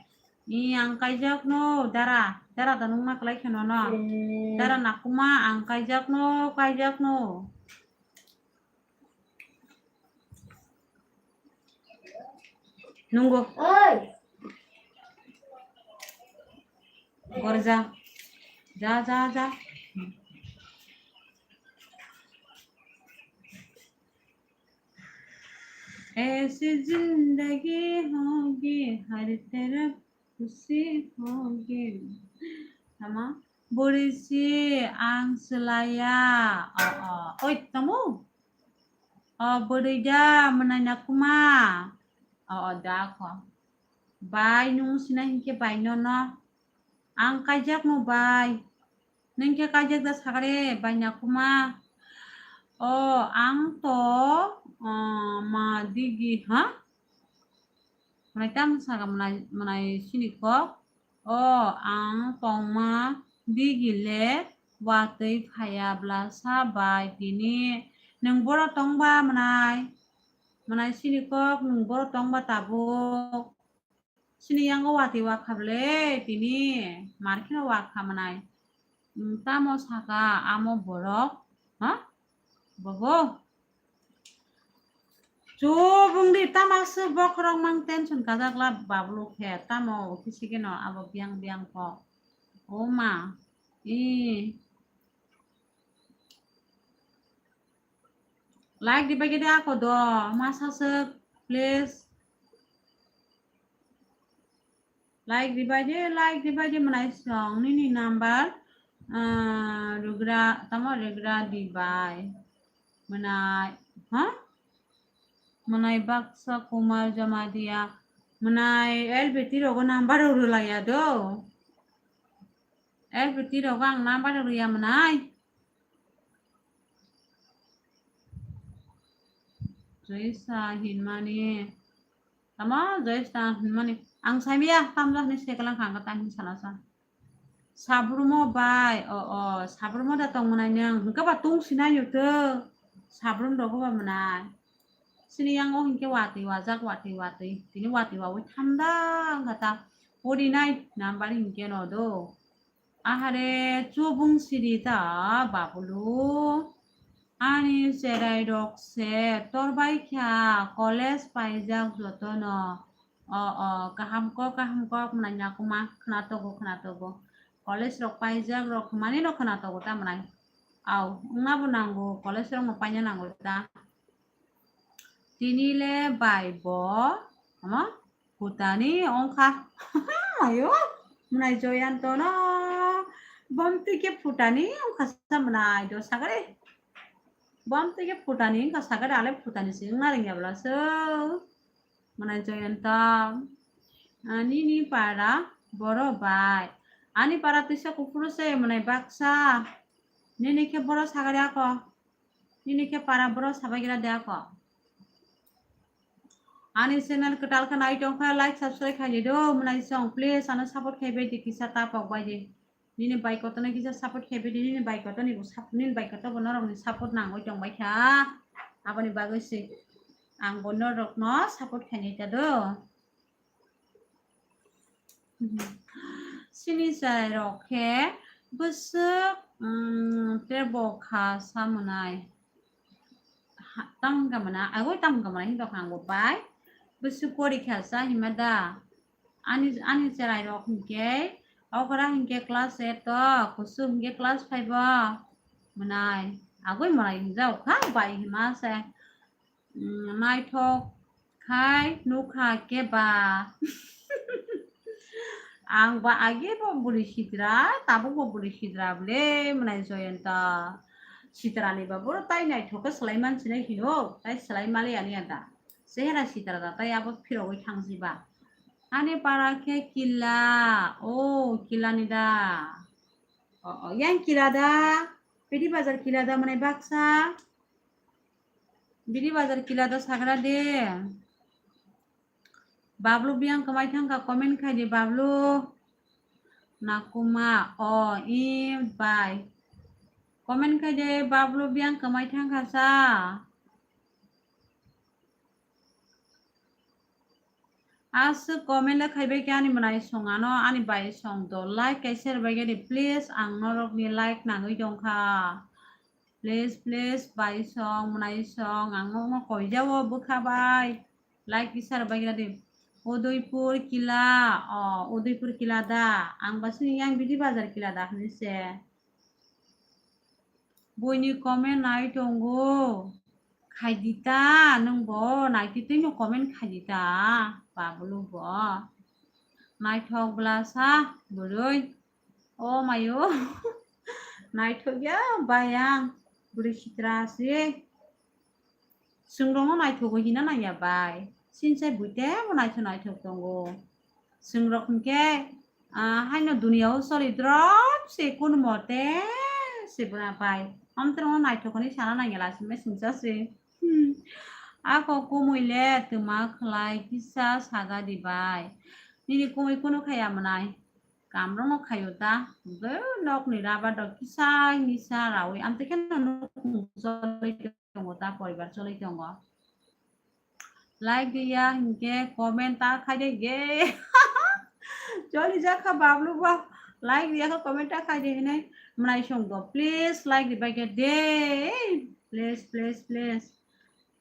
I, ang kaijak no, dara, dara da nwng ma kwlai khe nono. Hmm. Dara Nakuma, ang kaijak no, kaijak no. Nungo. Oi. Gorja. Ja, ja, ja. Aisi zindagi hogi har taraf khushi hogi. Tamo? Bwrwi si ang swlaiya. O, o. Oi, tamo? O, bwrwi da, mwnai Nakuma. O, o, da kho. Bai, nwng sinai hinkhe bai nono. Ang kaijak no bai. Nwng khe kaijak da sakare, bai Nakuma. O, ang to, o, ma digi, ha? Mwnai tamo saka mwnai, mwnai sini kok. O, ang tongma digi le watwi phaiya bwlasa bai tini. Nwng boro tongba mwnai? Mwnai sini kok, nwng boro tongba tabuk? Sini yango watwi wakha bwle tini, mar kheno wakha mwnai. Nwng tamo saka amo borok? Ha? Bobo? Chubung di, tamo aswk bokhorok mang tension kajak la bablu khe, tamo office geno abo biyang biyang kok. O ma, i. Like di bagwi de ako do, masa swk, please. Like di bai de, like di bai de mwnai song nini number, ah, rugra, tamo rugra di bai. Mwnai, ha? Mwnai baksa Kumar Jamatia. Mwnai L B T rogo number rwlaiya do. L B T rogo ang number rwya mwnai. Joysa hinmani. Tamo Joysa hinmani. Ang saimiya tamjak ni sekalang khangka tang hin sana sa. Sabrumo bai, o, o, sabrumo da tong mwnai nang. Hwnkhe ba tong sinai yutho. Sabrum rogo ba mwnai. Sini yang o hinkhe watwi wajak, watwi watwi. Tini watwi wawi thanda wngkha ta. Odi nai number hinkhe no do. Ahare chubung siri ta babulu. Ani cherai rok se tor bai kha college paijak jotono. O, o, kaham kok, kaham kok, mwnai yakuma, khwnatogo, khwnatogo. College rok paijak rok, mani no khwnatogo, ta mwnai. Au, wngna bo nango, college rok no paina nango ta. Tini le bai bo, ama, putani ongkha. Ayo, mwnai Joyanto no, bomti ke putani ongkha sa mwnai, do sagare. Bomti ke putani ongkha sagare, ale putani se wngna ringya bla so. Mwnai Joyanta, ani ni para boro bai. Ani para tisa kuphuru se mwnai baksa. Nini khe boro sagari ako. Nini khe para boro sabai gira de ako. Ani channel kwtal khe nai tong kha, like, subscribe khai di do, mwnai song, please, ano support khai bai di, kisa ta pok bai di. Nini bai koto no kisa support khai bai di, nini bai koto ni bo sup-, nini bai koto bo norok ni support nangoi tong bai kha. Aboni bagwi se ang bo norok no support khai nai ta do. Sini chwrai rok khe bwswk, mm, tei bo kha sa mwnai. Ha, tamo wngkha mwnai, agoi tamo wngkha mwnai, hinwi tongkha ang bo bai. Bwswk pori kha sa hima da. Ani, ani chwrai rok hinkhe, okra hinkhe class eight o, kusu hinkhe class five o. Mwnai, agoi mwnai hinjao kha bai hima se. Mm, naithok khai nukha khe ba. Ang ba age bo bwrwi sitra, tabuk bo bwrwi sitra bwle mwnai Joyanta. Sitra ni ba boro tai naithok khe swlai man sinai hino, tai swlai mali ani anta. Sehera sitra da tai abo phirogwi thangsi ba. Ani para khe kila, o kila ni da. O, o, yang kila da. Pidi bazar kila da mwnai baksa. Bidi bazar kila da sagra de. Bablu biyang kwmai thangkha comment khai di Bablu. Nakuma o i bai. Comment khai de Bablu biyang kwmai thangkha sa. Aswk comment le khaibai khe ani mwnai song ano ani bai song do like kaisa rwbai khe di please ang norok ni like nangwi tongkha. Please, please, bai song, mwnai song, ang nokno koijao bwkha bai. Like kisa rwbai gra di. Udaipur kila, o, Udaipur kila da. Ang ba sini yang bidi bazar kila da hwnwi se. Buini comment nai tongo. Khaidi ta, nwng bo naitwi twi no comment khaidi ta. Babulu bo. Naithok bwlasa, bwrwi. O mayo, naithok ya bai ang, bwrwi sitra se. Chwng rokno naithogo hina nangya bai. Sinsai buitemo naithok naithok tongo. Chwng rok hinkhe, ah, haino duniya o choli drop se kunu mote se bwna bai. Amtwrwngno naithok hwnwi sana nangya lasimai singsa se. Hmm. Ako kumui le twma khlai kisa saga di bai. Nini kumui kunu khaya mwnai. Kamrokno khaio ta, hwnkhe nokni rubber rok kisa hisa raui, amtwi kheno nukhung choli tongo ta, poribar choli tongo. Like diya hinkhe comment ta khai de ge. Choli jakha bablu ba, like diya kha comment ta khai de hinai mwnai song do. Please like di bai khe de. Please, please, please.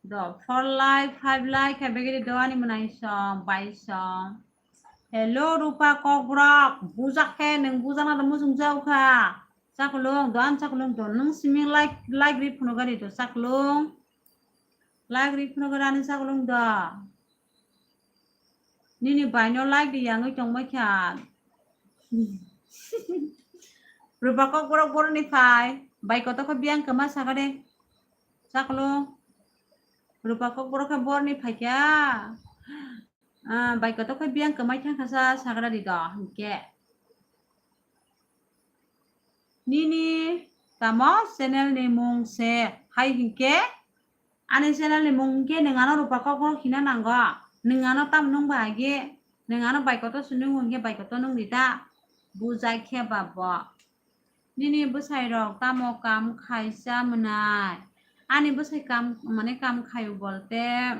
Do, four like, five like, hai begini do ani mwnai song, bai song. Hello, Rupa Kokborok, bujak khe, nwng bujak na muchung jau kha. Chakulung, do an chakulung do, nwng simi like, like ri phunu gari do, chakulung. Like ri phunu gari ani chakulung do. Nini baino like di yangwi tongbai kha. Rupa Kokborok boroni phai. Bai koto kho biyang kwma sakha de. Chaklo. Rupa kokborok khe borni phaikha. Ah, bai kotor khe biyang kwmai thangkha sa sagra di do hinkhe. Nini tamo channel ni mung se hai hinkhe? Ani channel ni mung hinkhe nwng ano Rupa kokborok hina nango. Nwng ano tam nung ba agi, nwng ano bai kotor se nung hinkhe bai kotor nung di ta. Bujai khe ba bo. Nini bwsai rok tamo kam khaisa mwnai? Ani bwsai kam, mane kam khaio bolte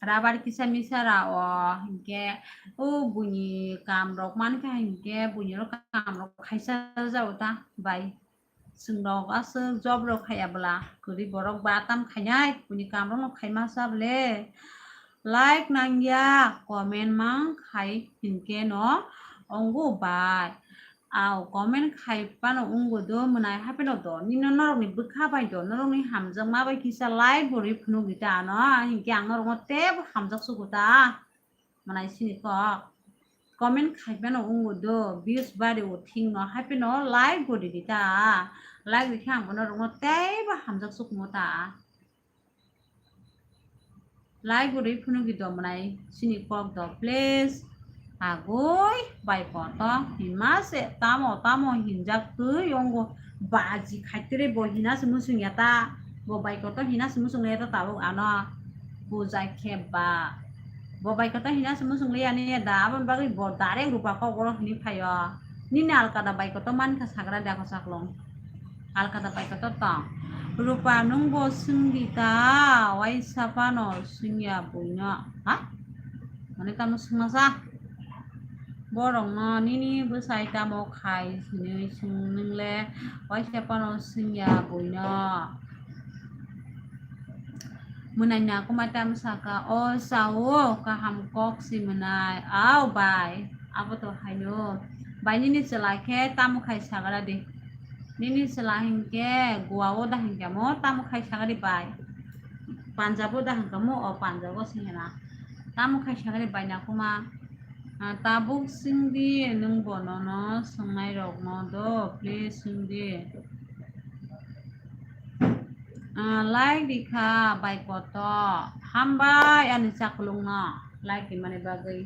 rabar kisa misa ra o hinkhe o buini kam rok mankha hinkhe buini rok kam rok khaisa jao ta bai. Chwng rok aswk job rok khaiya bwla kwrwi borok ba tam khainai buini kam rok no khaima sa bwle. Like nangya comment mang khai hinkhe no ongo bai. Au comment khai phano wngbo do mwnai hapheno do. Nino norokni bwkha bai do, norokni hamjakma bai kisa like bo rwi phunuk di ta ano, hinkhe ang norokno teibo hamjak sugo ta. Mwnai sini kok. Comment khai phano wngbo do, views bari o thing no hapheno like bo ridi ta. Like rikhe ang bo norokno teibo hamjak sukmo ta. Like bo rwi phunuk di do mwnai sini kok do please. Agoi bai kotor hinma se tamo tamo hinjak twi ongo baji khaitwrwi bo hina se muchung ya ta. Bo bai kotor hina se muchung ya ta tabuk ano bujai khe ba. Bo bai kotor hina se muchung le ya ni da aboni bagwi bo direct Rupa kok oro hini phaio. Nini alkada bai kotor mankha sagra da ko chaklong. Alkada bai kotor tong. Rupa nwng bo swngdi ta, waisa phano swngya buino. Ha? Mane tamo swngna sa? Borokno nini bwsai tamo khai hinwi swng nwngle waisa phano swngya buino. Mwnai na kuma tamo saka, o sao kaham kok si mwnai. Au bai, abo to haino. Bai nini chwla khe tamo khai sagra di. Nini chwla hinkhe Goa o da hinkhe mo tamo khai sagra di bai. Punjab o da hinkhe mo o Punjab o se hena. Tamo khai sagra di bai na kuma. Ah, tabuk swngdi nwng bonono swngnairokno do, please swngdi. Ah, like rikha bai kotor. Hambai ani chaklongno like rimani bagwi.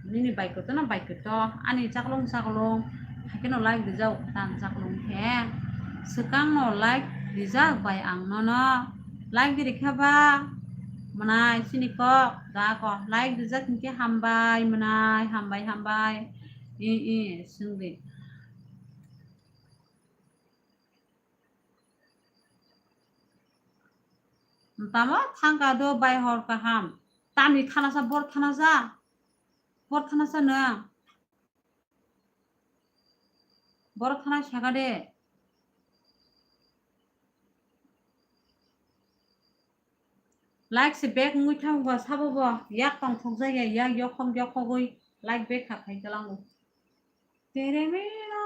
Nini bai kotorno bai kotor. Ani chaklong chaklong. Haikhe no like rijak kha ta ang chaklong khe. Swkangno like rijak bai ang nono. Like di rikha ba. Mwnai sini kok da ko. Like rijak hinkhe hambai mwnai hambai hambai. I, i, swngdi. Tamo thangka do bai hor kaham. Tamni thanasa bor thanasa. Bor thanasa nwng. Bor thana saka de. Like se back wngwi thangba sabo bo yak tong thokjak ya yak yokhok yokhogwi like back kha khai talango. Tere mera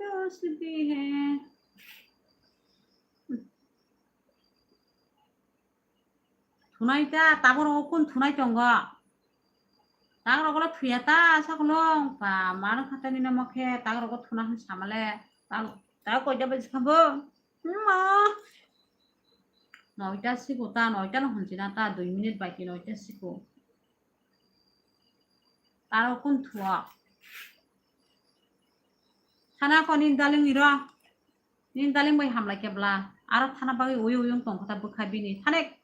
dost bhi hai. Thunai ta, tabuk rogo kun thunai tongo? Tak rogo le thuya ta, sakolong, pa, mano khatani namo khe, tak rogo thuna hwn samale, tak, tak koida baji khambo? Ma. Noita siko ta, noita no hwnchina ta, dui minute bai khe noita siko. Taro kun thua? Thana ko nini daling ni ro. Nini daling bai hamlai khe bla. Aro thana bagwi uyu uyu tong kha ta bwkha bini. Thanek.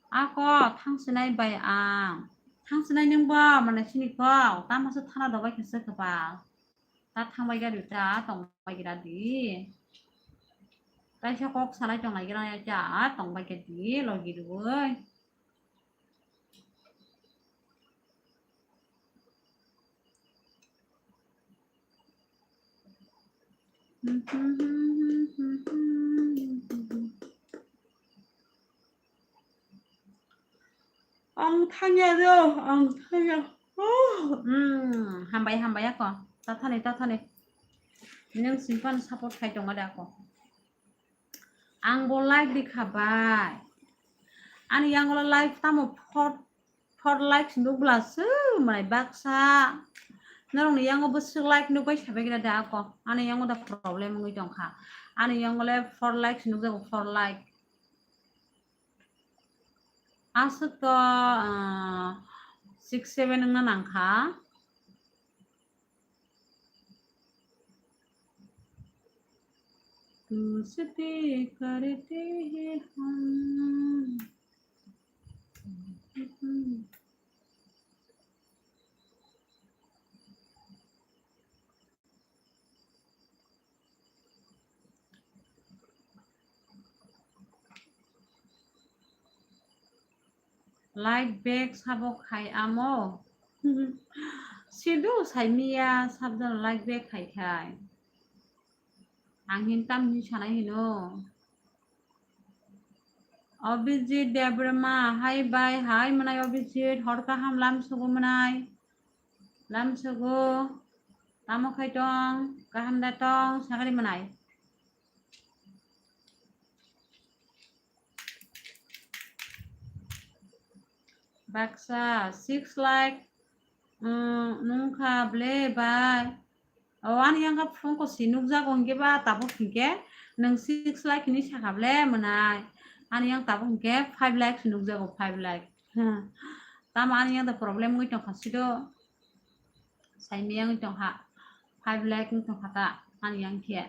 Ako thangsinai bai ang. Thangsinai nung bo mane sini ko. Tamo se thana dobai khe se kepal. Ta thangbai gari ta tongbai gira di. Kaisa kok salai tonglai gira ya cha tongbai khe di logi rwui. Ang thangya do, ang thangya. Oh, mm, hambai, hambai ako. Tathani, tathani. Nung simpan support khai tongo de ako. Ang bo like di kha bai. Ani yang ulo like tamo four, four likes nukbla se mwnai baksa. Norokni yango bwswk like nukbai sabai gira da ako. Ani yango da problem wngwi tongkha. Ani yango le four likes nukjago, four like. Aswk to, ah, six seven wngna nangkha. तुझसे करते हैं हम। Like back sabo khai amo. Sidu saimiya sabjano like back khai khai. Ang hin tam hin sanai hino. Abhijit Debbarma, hai bai, hai mwnai Abhijit, hor kaham lam sugu mwnai. Lam sugu, tamo khai tong, kaham da tong, sagari mwnai. Baksa six like, mm, nungkha ble bai. O, ani yang ka phone ko si nukjago hingke ba tabuk hingke nung six like hini saka ble mwnai. Ani yang tabuk hingke five like si nukjago, five like. Tamo ani yang da problem wngwi tongkha sido. Saimi yang wngwi tongkha. Five like wngwi tongkha ta ani yang khe.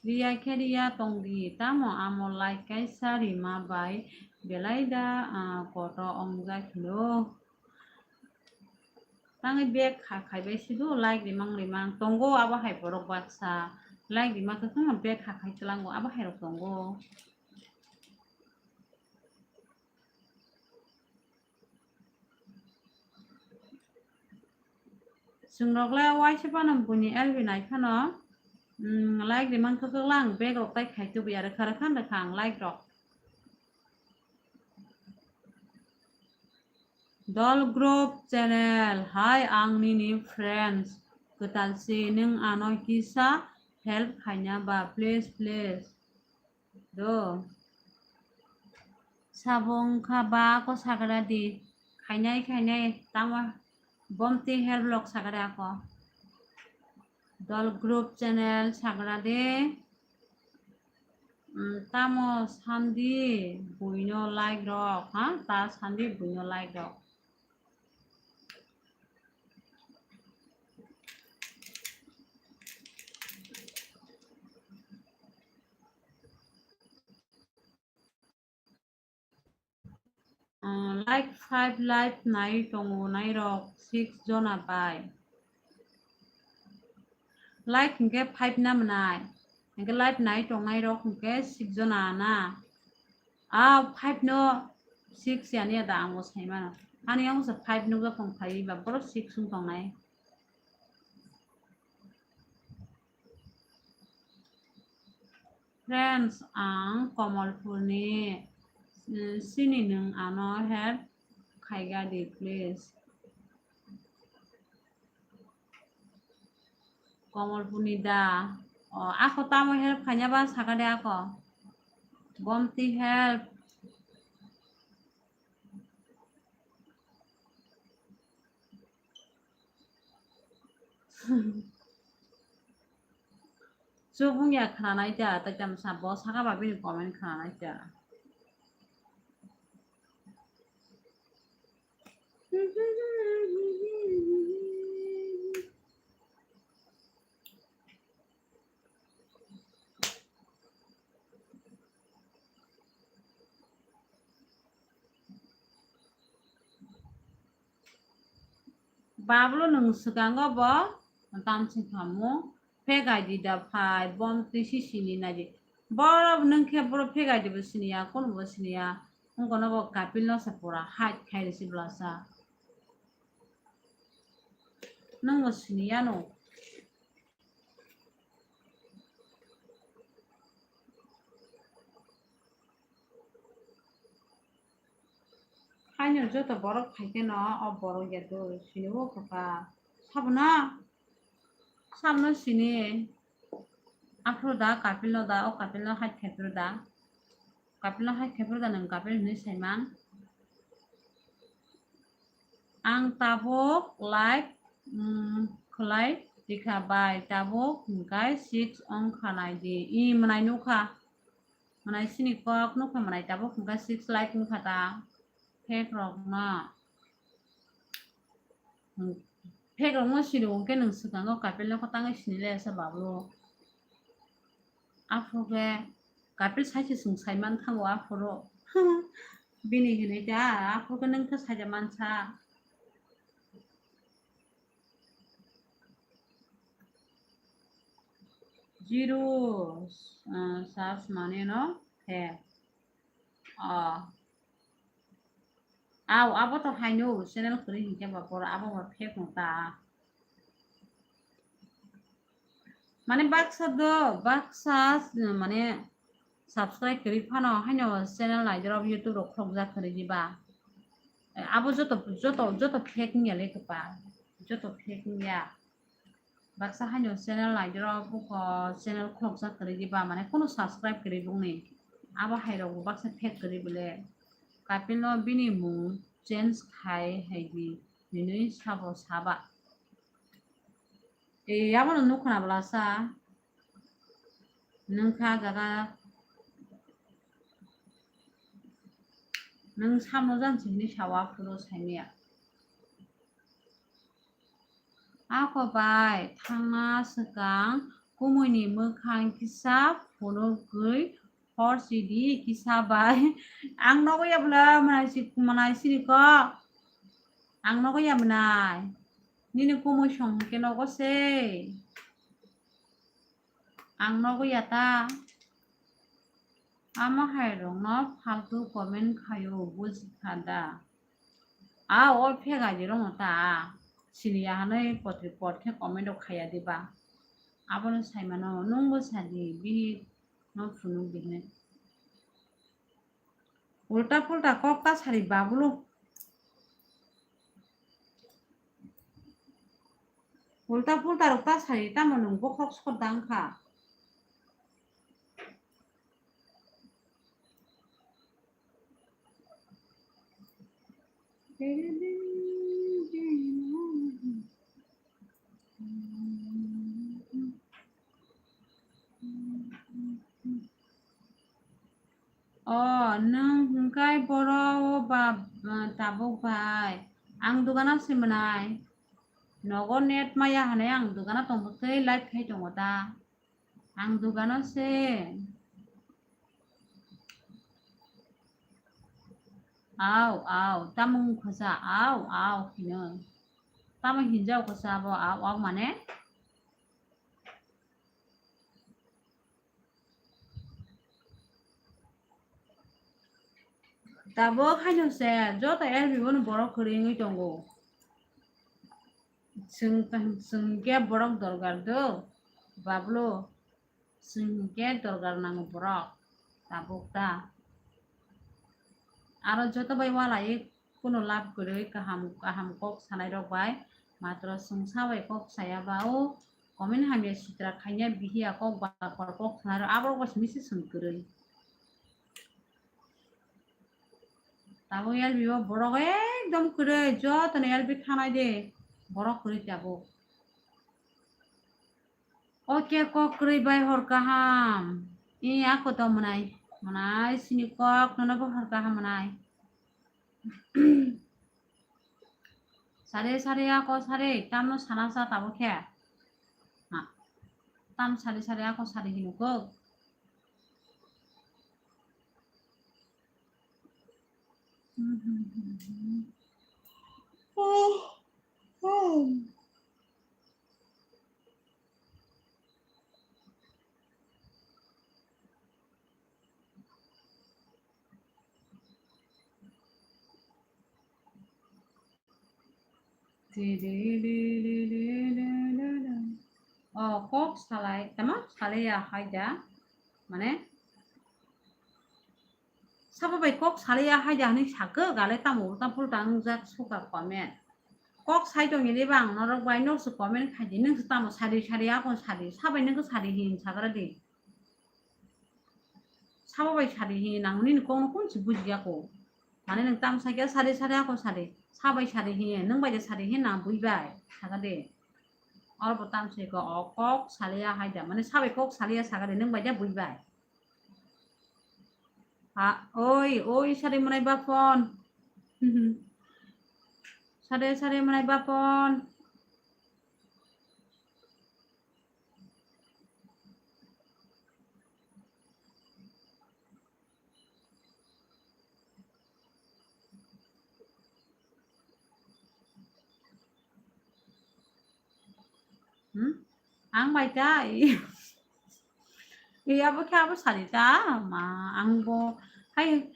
Riya khe riya tongdi, tamo amo like kaisa rima bai belai da, ah, koto ongjakhino. Tangwi bek kha khaibai sido like rimang rimang tongo, abo hai borok baksa like rima kwkhwrang bek kha khai twlango, abo hai rok tongo. Chwng rok le waisa phano buini L B nai phano, mm, like rimang kwkhwrang bek rok tai khai tubui, aro kha rwkha rwkha ang like rok. Dol Group Channel, hai ang nini friends kwtal si, nwng ano kisa help khaina ba, please, please. Do. Sabo wngkha ba ako sagra di. Khainai, khainai, tamo bomti help lok sagra ako. Dol Group Channel sagra di. Mm, tamo sandi buino like rok, ha? Ta sandi buino like rok. Ah, like five live nai tongo, nai rok six jona bai. Like hingke five na mwnai. Hingke live nai tongnai rok hingke six jona na. Ah, five no six yani ada ang bo sai mano. Ani ang bo five nukjak tong phai ba, borok six wng tongnai. Friends, ang Kamalpurni, eh, sini nwng ano help khaiga di, please. Kamalpurni da. O, ako tamo help khaina ba saka de ako. Gomti help. Chubung ya khna nai ta, ta jam sa bo saka ba bini comment khna nai ta. Bablo nwng swkango bo tamsing khamu, phek I D da phai, bom twi si sini nai di. Borok nwng khe borok phek I D bo siniya, kono bo siniya. Wngkha nobo Kapil no se pura hide khai risi blasa. Nwng bo siniya no. Haino joto borok phai khe no o borok ya do sini o kha. Sabo na, sabo no sini. Aphuru da Kapil no da, o Kapil no hide khai phuru da. Kapil no hide khai phuru da nwng Kapil hinwi saiman. Ang tabuk like, mm, khlai Tikha bai tabuk hwnkhe six wngkha naidi. I mwnai nukha. Mwnai sini kok nukha mwnai tabuk hwnkhe six like nukha ta. Fake rokno. Fake rokno sini hwnkhe nwng swkango kapil no kwtangwi sini le sa bablo. Aphuru khe kapil sai se chwng sai man thango aphuru. Bini hinwi ta aphuru khe nwng khe sai da mansa. Zero, ah, search mane no fake. Ah. Aw, abo to haino channel kwrwi hinkhe ba boro abo ba fake no ta. Mane baksa do, baksa, mane subscribe kwrwi phano haino channel naijrok YouTube rok khorokjak kwrwi diba. Eh, abo joto, joto, joto fake wngya le kwpal. Joto fake wngya. Baksa haino channel naijrok buko channel khorokjak kwrwi diba, mane kunu subscribe kwrwi bongni. Abo hairok bo baksa fake kwrwi bole. Kapil no bini mung change khai hai di hinwi sabo saba. E, abono nukho na bwlasa. Nwng kha jaga. Nwng samo jan se hinwi sawa phuru saimaya. Ako bai thangna swkang kumui ni mwkhang kisa phunugwi hor sidi kisa bai. Ang nogo ya bwla mwnai si, mwnai sini ko. Ang nogo ya mwnai. Nini kumui song hwnkhe nogo se. Ang nogo ya ta. Ama hai rokno faltu comment khaio, bujikha da. A o fake I D rokno ta. Sini ya hanai potri pot khe comment rok khaya diba. Abono saimano nwngbo sadi bini no phunuk di hinwi. Ulta pulta kok ta sari babulo. Ulta pulta rok ta sari tamo nwng bokhok sot dang kha. O, nwng hwnkhe boro o ba, ah, tabuk bai. Ang dogano se mwnai. Nogo net maya hwnwi ang dogano tongthoktwi live khai tongo ta. Ang dogano se. Au, au, tamo wngkha sa, au, au, hino. Tamo hinjao kha sa abo, au, au, mane? Tabuk haino se joto L B bono borok kwrwi wngwi tongo. Chwng, chwng khe borok dorgar do, bablo, chwng khe dorgar nango borok, tabuk ta. Aro joto bai walai Kuno lab kwrwi kaham, kaham kok sanai rok bai matro chwngsa bai kok saya ba o comment hamya sitra khaiya bihiya kok ba kor kok sanai rok aborok bai simi se chwng kwrwi. Tabuk L B o borok ekdom kwrwi, jotono L B thanai de borok kwrwi tabuk. Oke, kok kwrwi bai hor kaham. I ako to mwnai, mwnai sini kok nono bo hor kaham mwnai. Sari sari ako sari, tamno sana sa tabuk khe. Ha. Tam sari sari ako sari hino kok. O kok salai, tamo salai ya hai da, mane sabo bai kok salai ya hai da hinwi sakhe gale tamo ulta pulta wngjak suka comment. Kok sai tongya de bang norok bai nok se comment khai di, nwng se tamo sari sari akon sari, sabai nwng sari hin sagra di. Sabo bai sari hi nang nini kok no kun si buji ya ko. Mane nwng tam sa kya sari sari ako sari. Sabai sari hi nwng bai de sari hi nang bui bai. Saga de. Oro bo tamsai ko, o kok saliya hai da. Mane sabai kok saliya sagari nwng bai da bui bai. Ha, oi, oi, sari manai bapon. Sari, sari manai bapon. Hmm? Ang bai ta, i, i abo khe abo sari ta, ma, ang bo hai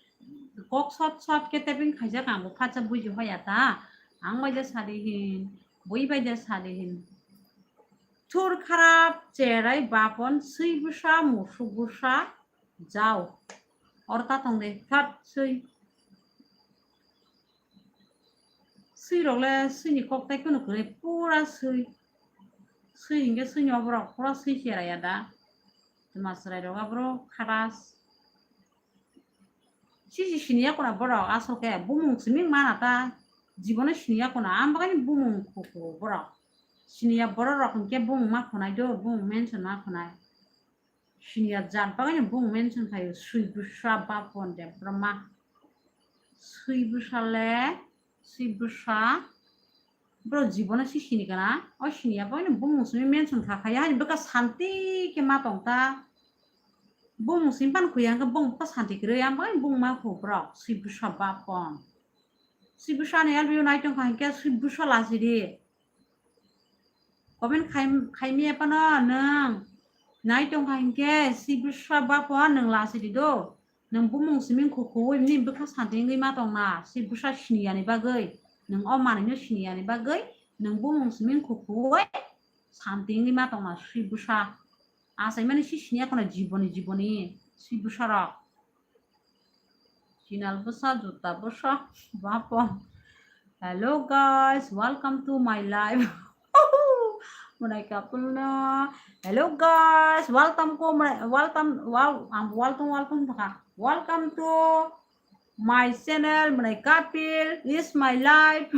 kok sot sot khe tebing khaijak, ang bo phatsa buji hoya ta, ang bai da sari hin, bui bai da sari hin. Thur kharap cherai bapon swi bwsa musuk bwsa jao. Oro ta tong de, phat swi. Swi rok le swi ni kok tai kunu kwrwi pura swi. Swi hinkhe swi ni oborok pura swi chera ya da. Tma chwrai rok aborok kharas. Sisi siniya kuna borok aswk khe bumung simi mana ta. Jibono siniya kuna, ang bagani bumung khuku borok. Siniya borok rok hinkhe bumung ma khunai do, bumung mention ma khunai. Siniya jat bagani bumung mention khaio, swi bwsa bapon de broma. Swi bwsa le, swi bwsa. Bro jibono si sini kana? O siniya bagani bumung simi mention kha khaya, hani bwkha santi khe ma tong ta. Bumung simi pan khuya hwnkhe bumung bwkha santi kwrwi, ang bagani bumung ma khu borok, swi bwsa bapon. Swi bwsa ni L B U nai tong kha hinkhe swi bwsa lasi di. Comment khai, khaimya phano nwng nai tong kha hinkhe, swi bwsa bapon nwng lasi di do. Nwng bumung simi khukuwi nini bwkha santi wngwi ma tong na, swi bwsa siniyani bagwi. Nwng o manwino siniyani bagwi nwng bumung simi khukuwi santi wngwi ma tong na, swi bwsa. Achaimani si siniya kheno jiboni jiboni, swi bwsarok. Sinal bwsa, juta bwsa, bapon. Hello guys, welcome to my live. Mwnai couple no. Hello guys, welcome ko mwnai, welcome, wow, ang welcome, welcome thaka. Welcome to my channel, mwnai couple is my life.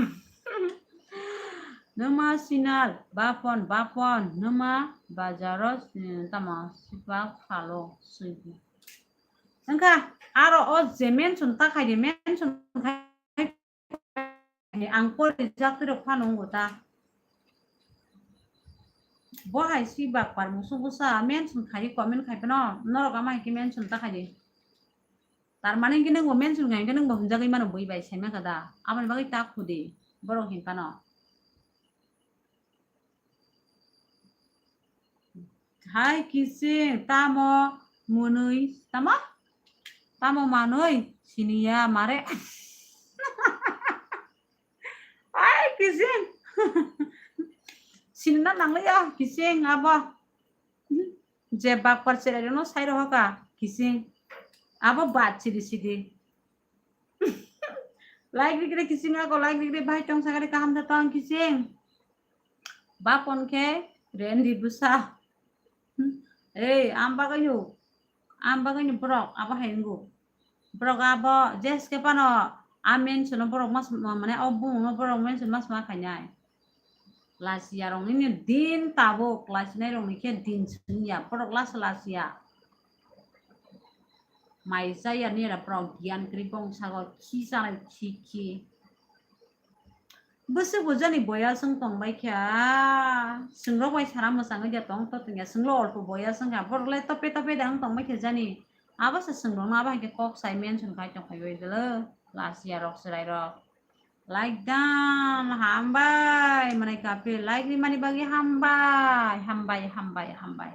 Nwma sinal, bapon, bapon, nwma bajaro, eh, tamo, sipak phalo, swibi. Wngkha, aro o je mention ta khai di, mention khai di, ang pori jak twi rok phano wngo ta. Bo hai si bak par musu busa mention khai comment khai phano, norok ama hai khe mention ta khai di. Tar mane hwnkhe nwng bo mention khai hwnkhe nwng bo hwnjagwi mano bui bai sai mankha da. Aboni bagwi ta khu di, borok hin phano. Hai kising, tamo mwnwi, tamo? Tamo manwi, siniya mare. Hai kising. Sinina nangliya, kising abo. Je bakpar cherai no sai roho ka, kising. Abo bat sidi sidi. Like rikre kising ako, like rikre bhai tong sagari kaham da tong kising. Bapon khe rendi bwsa. Ei, am bagwi yo. Am bagwi ni borok abo hai wngo. Borok abo jeske phano a mention no borok mas, mane o bumung no borok mention mas ma khainai. Lasiya rok nini din tabuk, lasinai rok ni khe din sungya. Borok lasa lasiya. Mai chaya nira borok giyan kwrwi bong sago khi chanai khi khi. Bwswk bo jani boya chwng tong bai kha, chwng rok bai sara mwchangwi da tong to tongya, chwng lo olpo boya chwng kha, borok le tope tope da wng tong bai kha jani. Abo se chwng rok no abo hai khe kok sai mention khai tong phai bai dolo, lasiya rok chwrai rok. Like dan hambai, mwnai couple like rimani bagwi hambai, hambai, hambai, hambai.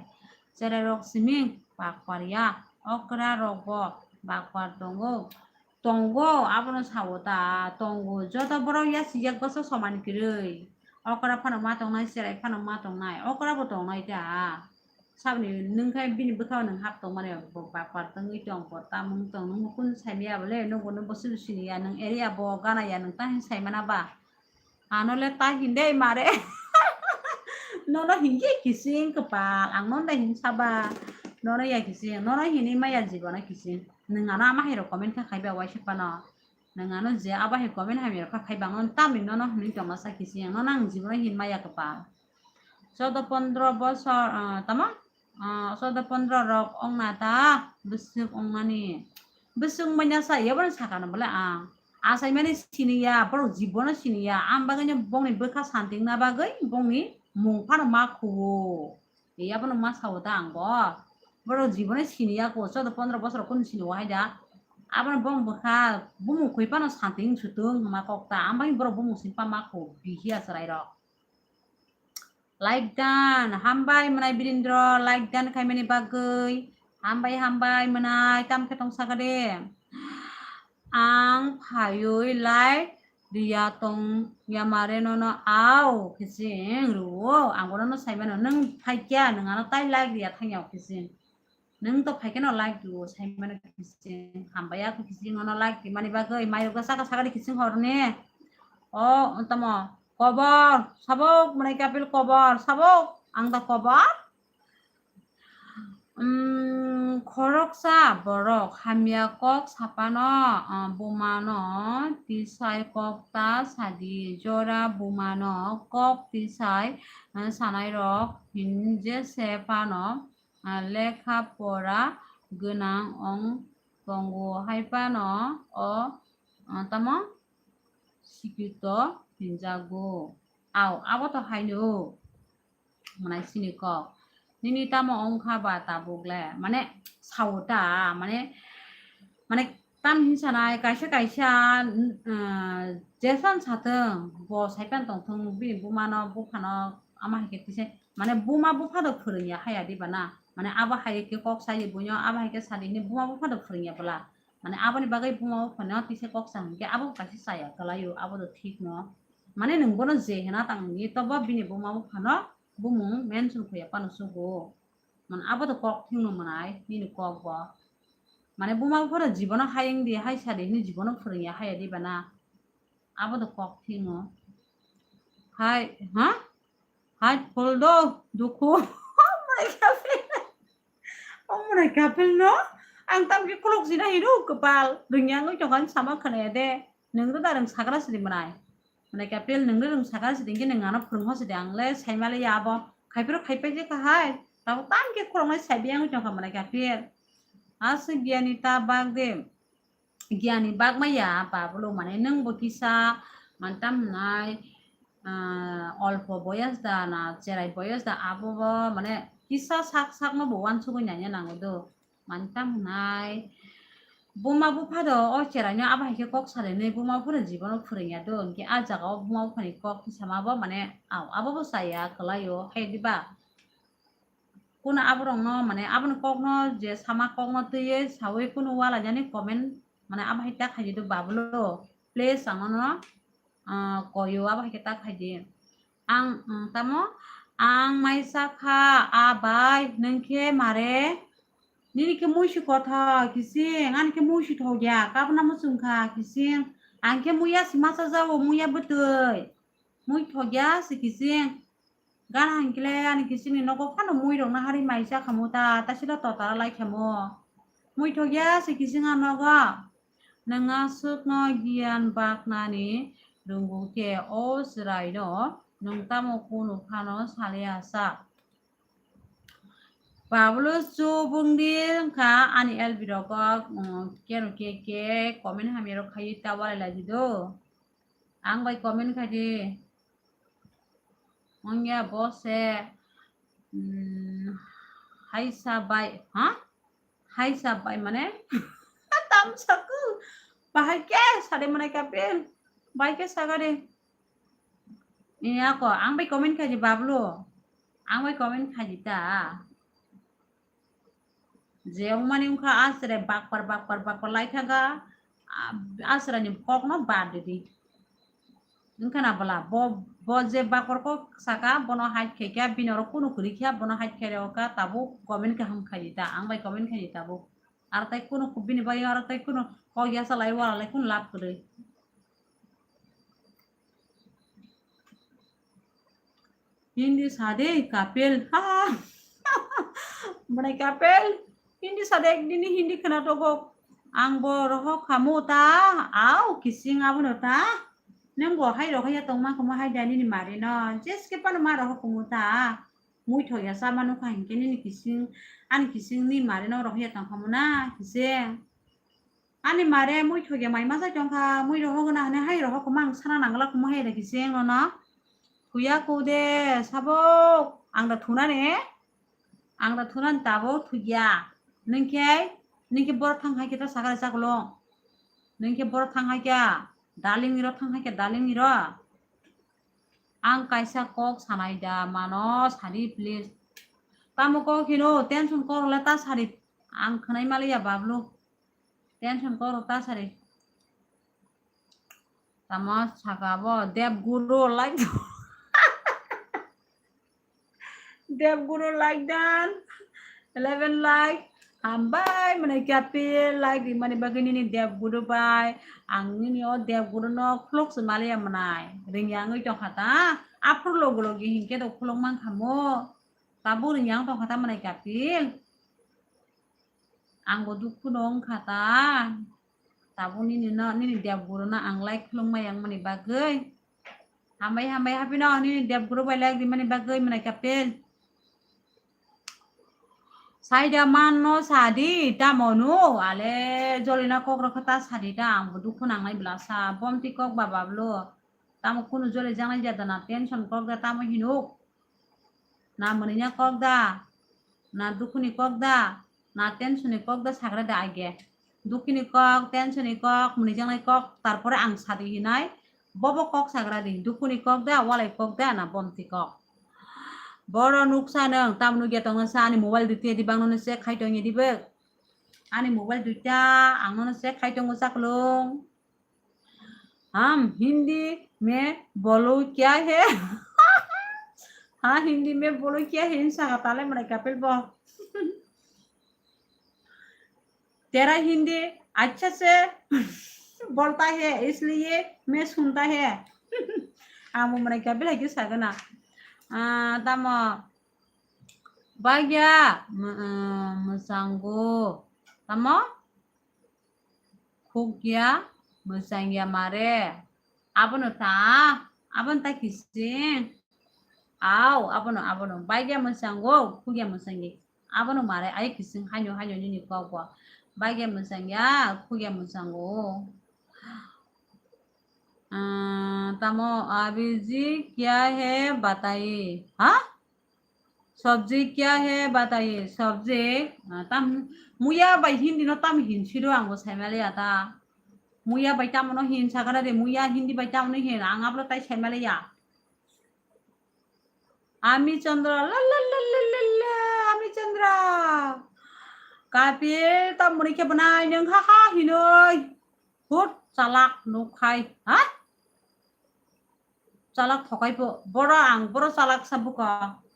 Chwrai rok simi bakpar ya, okra rok bo bakpar tongo. Tongo, abono sao ta, tongo. Joto borok yasi yak bwsa soman kwrwi. Okra phano ma tongnai, cherai phano ma tongnai. Okra bo tongnai ta. Saboni nwng khe bini bwkhao nwng hap tongmani bo bakpar tongwi tong, bo tamung tong, nwng kun saimaya bole, nwng bo, nwng bo sini sini ya, nwng area bo gana ya, nwng ta hin saimana ba. Ano le ta hin de mare. Nono hin ye kising kwpal, ang nono da hin saba. Nono ya kising, nono hinwi maya jibono kising. Nwng ano ama hai rok comment kha khai ba waisa phano. Nwng ano je abo hai comment hamya rok kha khai bang, nono tamni nono hinwi tongma sa kising, nono ang jibono hin maya kwpal. Chaudo pondro bosor, ah, tamo? Ah, chaudo pondro rok ongna ta bwswk ongmani. Bwswk manya sa, yaboni sakano bole ang. Achaimani siniya, borok jibono siniya. Ang bagwino bongni bwkha santingna bagwi bongni mung phano ma khuo. Yaboni ma sao ta ang bo. Borok jibono siniya ko, chaudo pondro bosor kunu sini wahai da. Abono bong bwkha bumung khui phano santing sutung ma kok ta. Ang bagwi borok bumung sini pa ma khuo, bihiya chwrairok. Like dan, hambai mwnai Birindro, like dan khaimani bagwi. Hambai, hambai mwnai, tam khe tong saka de. Ang phaiwi like riya tong yamare nono au khe chwng rwo. Ang bono no saimano, nwng phaikya, nwng ano tai like riya thangya khe chwng. Nwng to phaikeno like rwo, saimano khe chwng. Hambai ya khe chwng, nono like rimani bagwi, mayok da saka saka de khe chwng horni. O, tamo, kobor, sabok, mwnai kapil kobor, sabok, ang da kobor. Mm, khoroksa borok hamya kok sapano, ah, bumano tisai kok ta sadi, jora bumano kok tisai, ah, sanairok hinje se phano, ah, lekha pora gwnang ong tongo, hai phano o, ah, tamo sikito hinjago. Au, abo to haino. Mwnai sini kok. Nini tamo ongkha ba tabuk le? Mane sao ta, mane, mane tam hinsa nai kaisa kaisa, ah, jesan satong, bo saipan tongthong bini bumano buphano ama hai khe tise, mane buma bupha do phwrwngya haya di bana. Mane abo hai khe kok sai buino, abo hai khe sadi hini buma bupha do phwrwngya bwla. Mane aboni bagwi buma buphano tise kok sa hwnkhe abo kaisa chaya kwlaio, abo do thik no. Mane nwng bono je hena tang hwnwi tobo bini buma buphano bumung mention khuya phano sugo. Mane abo do kok thwngno mwnai nini kok bo. Mane buma buphano jibono hayung di, hai sadi hini jibono phwrwngya haya di bana. Abo do kok thwngno. Hai, ha? Hai, phol do, dukhu. Mwnai kapil. O mwnai kapil no? Ang tamkhe khulok jina hino kwpal. Rwngya wngwi tongkha, ang sama khwnaya de. Nwng do da rwng sakra sidi mwnai. Mwnai kapil, nwng do rwng sakra sidi, hwnkhe nwng ano phwrwng ho sidi, ang le saimale ya abo. Khaiphuru khaipai je kha hai. Tabo tamkhe khuloknai saibi wngwi tongkha mwnai kapil. Aswk giyani ta bak de. Giyani bak maya, Babulu, mane nwng bo kisa, mane tam hwnai, ah, olpo boyas da na cherai boyas da, abo bo, mane kisa sak sak no bo wansugwi nanya nango do, mane tam hwnai. Buma bupha do o cherai no abo hai khe kok salainai, buma bupha no jibono phwrwngya do, hwnkhe a jaga o buma bupha ni kok kisa ma bo, mane, au, abo bo chaya kwlaio, hai diba? Kuno aborokno, mane, aboni kokno je sama kokno twiwi sawi kuno walaijani comment, mane, abo hai ta khaidi do Babulu. Please, ang ano, ah, koyo, abo hai khe ta khaidi. Ang, mm, tamo, ang maisa kha, a bai, nwng khe mare, nini khe mui si kothok, kising, ani khe mui si thokya, kabna muchung kha, kising, ang khe muya si masa jao, muya bwtwi, mui thokya si, kising. Gana hinkhe ani kisingni nogo phano muirokno hari mai cha khamu ta, ta silo totara lai khamu. Muithokya se kising a nogo. Nwng aswkno giyan baknani rwngkhe o chwraino nwng tamo kunu phano saliya sa. Babulu chubungdi wngkha ani L B rogo, um, keno ke ke comment hamya rok khai ta walai laidi do. Ang bai comment khai di. Wngya bo se, mm, haisa bai, ha? Haisa bai mane? Tam saku. Bahai khe sade mane kapil. Bai khe sagade. Iya ko, ang bai comment khai di Bablu. Ang bai comment khai di ta. Je wngmani wngkha aswrai bakpar, bakpar, bakpar lai thangkha, a-, aswraini kokno bad ridi. Wngkha na bwla? Bo, bo je bakpar kok saka, bono hide khaikha, bini oro kunu kwrwi kha, bono hide khairokha, tabuk comment kaham khaidi ta, ang bai comment khaidi tabuk. Aro tai kunu bini bai aro tai kunu kok yasa lai wala lai kunu lab kwrwi. Hindi sade kapil. Ha. Mane kapil. Hindi sade ekdin hindi khna togok. Ang bo rohok khamu ta. Au kising abono ta. Nang bo hai rohok ya tongma khamu hai dani ni mari no. Jeske pano ma rohok khamu ta. Muithok ya chama nukha hinkhe nini kising, ani kising ni mare no rohya tongkha muna kising. Ani mare muithok ya mai masa tongkha, mui rohok na hane hai rohok ma ang sana nangla kuma hai da kising no no. Thuya ko de sabo ang da thuna ne. Ang da thunan tabuk thugya. Ningkhe, ningkhe borok thang hai khe ta sakha rwchak lo. Ningkhe borok thang hai khe, darling iro thang hai khe, darling iro. Ang kaisa kok sanai da mano sadi please. Tamo kok hino tension kok rwle ta sadi. Ang khwnai maliya bablu. Tension kok rw ta sadi. Tamo saka bo Dev Guru like. Dev Guru like dan. Eleven like. Hambai mwnai kapil like rimani bagwi nini Dev Guru bai. Ang nini o Dev Guru no khuluk se maliya mwnai. Ringya wngwi tongkha ta. Aphuru logo logi hinkhe do khuluk mankha mo. Tabuk ringya wng tongkha ta mwnai kapil. Ang bo dukhu no wngkha ta. Tabuk nini no, nini Dev Guru no ang like khuluk maya wngmani bagwi. Hambai, hambai, haphino nini Dev Guru bai like rimani bagwi mwnai kapil. Saida man no sadi, tamo no, ale jolina kok rok ta sadi ta, ang bo dukhu nangnai bwlasa, bomti kok ba bablo. Tamo kunu joli jangnai jada na tension kok da tamo hinuk. Na mwnwini kok da, na dukhuni kok da, na tensionni kok da sagra da age. Dukhini kok, tensionni kok, mwnwijaknai kok, tarpore ang sadi hinai, bobo kok sagra di, dukhuni kok da, walai kok da, na bomti kok. Boro nuksa nwng, tam nukya tongna sa, ani mobile dui tiyadi bangno se khai tongya di bwk. Ani mobile duita, ang nono se khai tongo chaklung. हम हिंदी में बोलो क्या है? हाँ, हिंदी में बोलो क्या है? Hinsa ka tale mwnai kapil bo. तेरा हिंदी अच्छा से बोलता है, इसलिए मैं सुनता है. Ang bo mwnai kapil hai khe sagana. Ah, tamo. Bagya, mwchango. Tamo? Khukya, mwchangya mare. Abono ta, abono ta kising. Au, abono, abono. Bagya mwchango, khukya mwchangya. Abono mare, ai kising haino, haino nini kok bo. Bagya mwchangya, khukya mwchango. Ah, tamo, abhi ji kya hai, bataiye. Ha? Sabji kya hai, bataiye. Sabji, ah, tam, muya bai Hindi no tam hin siro ang bo saimaliya ta. Muya bai tamo no hin sagara de, muya Hindi bai tamo no hin, ang ablo tai saimaliya. Ami Chandra, la, la, la, la, la, la, Ami Chandra. Kapil, tam muni khe bwnai nwng ha ha hinoi. Hut, chalak nukhai. Ha? Chalak thokai bo, boro ang, boro chalak sa buko.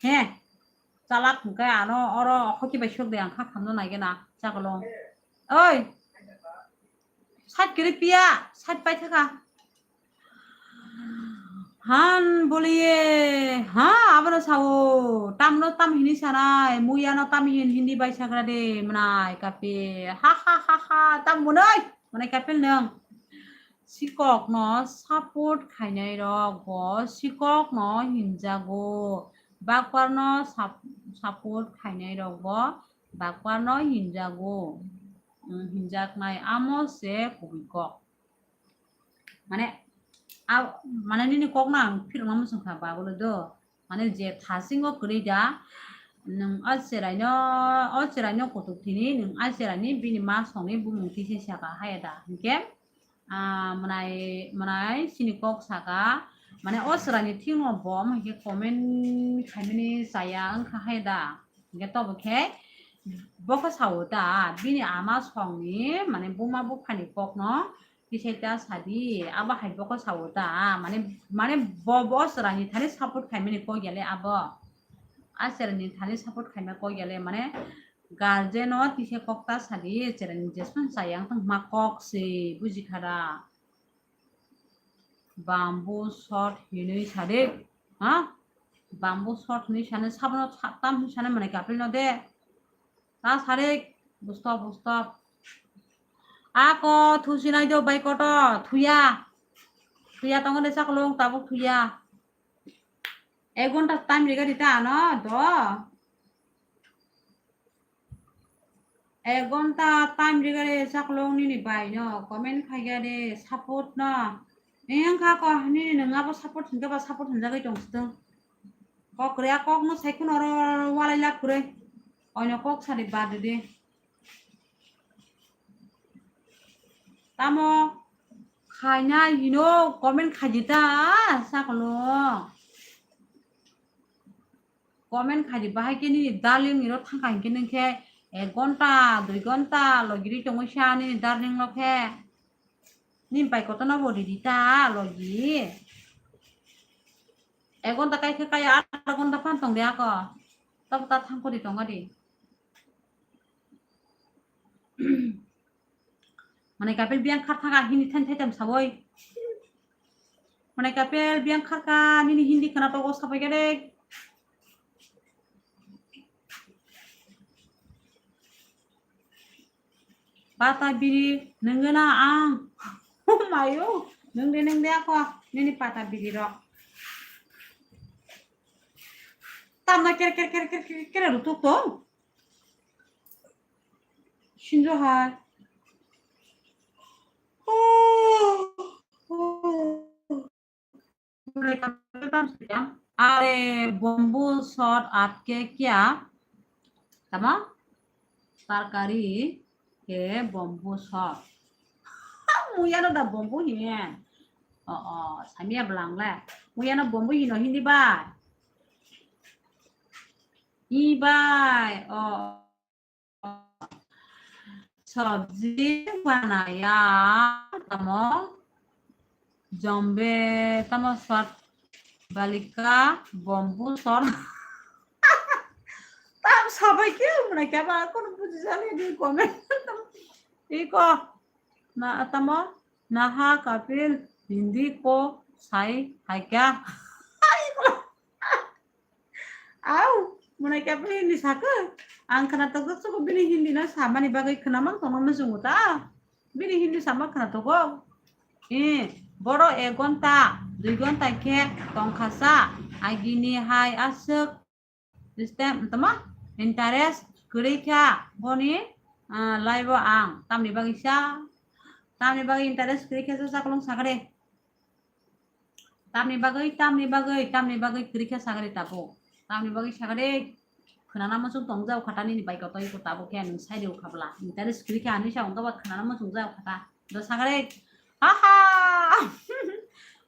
He. Chalak hwnkhe ano oro hoki bai sok de ang kha khamno naigena. Chakolong. Oi. Sat kiri piya, sat pai thaka. Han boliye, ha, abono sao, tamno tam hini sanai, muya no tam hin Hindi bai sagra de, mwnai kapil, ha, ha, ha, ha, tam mwnai, mwnai kapil nwng. Sikok no support khainai rok bo sikok no hinjago, bakpar no sap-, support khainai rok bo bakpar no hinjago, mm, hinjaknai amo se kubui kok. Mane, a, mane nini kok no ang phirokna muchung kha, babulo do. Mane je thasingo kwrwi da, nwng o cheraino, o cheraino kutuk thini, nwng a cheraini bini ma songni bumung tisa saka haya da. Hinkhe, ah, mwnai, mwnai chini kok saka, mane o cheraini thikno bo, omo hinkhe comment khaimani chaya wngkha haya da. Hinkhe tobo khe, bo khe sao da, bini ama songni, mane buma buphani kokno, Kisai ta sadi, abo hai boko sao ta, mane, mane bo, bo chwraini thani support khaimani kok yale abo. A chwraini thani support khaima kok yale, mane guardian o tisa kok ta sadi, chwraini jesphang chaya wng tong ma kok se, buji kha da. Bamboo shot hinwi sadi, ha? Bamboo shot hinwi sani sabono sa-, tam hinwi sani mane kapil no de. Ta sadi, bustop, bustop. Ako thusinai do bai koto, thuya. Thuya tongo de chakolong, tabuk thuya. Ek ghonta time riga di ta ano do. Ek ghonta time riga di chaklong nini bai no comment khai ga de support no. Nini wngkha ko nini nung abo support hinkhe ba support hinjagwi tong sitwng. Kok kwrwi a kok no sai kheno oro walai lab kwrwi. Oino kok sadi bad di. Tamo khainai hino comment khaidi ta sakalo. Comment khaidi bahai khe nini darling ni ro thangkha hinkhe nung khe ek ghonta, dui ghonta logiri tongwi sa nini darling no khe. Nini bai koto no bo ridi ta logi. Ek ghonta kai khe kai, aat ghonta phan tong de ako. Tab ta thang kori tong di. Mane kapel biang khar thanga hindi than thai tam saboi. Mane kapel biang khar ka nini hindi khana togo sabai gede. Pata biri nungena ang. Mayo, nung de nung de ako nini pata biri rok. Tamna ker ker ker ker ker ker rutuk to. Sinjo hai. Are bamboo shot aapke kya? Tamo? Tarkari ke bamboo shot. Muyano da bamboo himen. O, o, samia blang le. Muyano bamboo hino hindi bai. Hi bai. O. Sabji banaya tamo jombe tamo swat balika bamboo sor. Tam sabai ke muna kya ba kono buji jani di comment. Iko na tamo naha kapil hindi ko sai hai kya? Au, mwnai khe bini hindi sakha. Ang khwna tokjak sugo bini hindi no samani bagwi khwna mang tongma muchungo ta. Bini hindi sama khwna togo. Eh, boro ek ghonta, dui ghonta khe tongkha sa. Agini hai aswk system tamo interest kwrwi kha boni, ah, live o ang tamni bagwi sa. Tamni bagwi interest kwrwi kha sa sakolong sakha de. Tamni bagwi, tamni bagwi, tamni bagwi kwrwi khe sagari tabuk. Tamni bagwi sagari khwnana muchung tongjak kha ta nini bai koto iko tabuk khe nwng sai rw kha bwla. Interest kwrwi khe ani sa wngkha ba khwnana muchung jak kha ta. Do sagari, ha ha.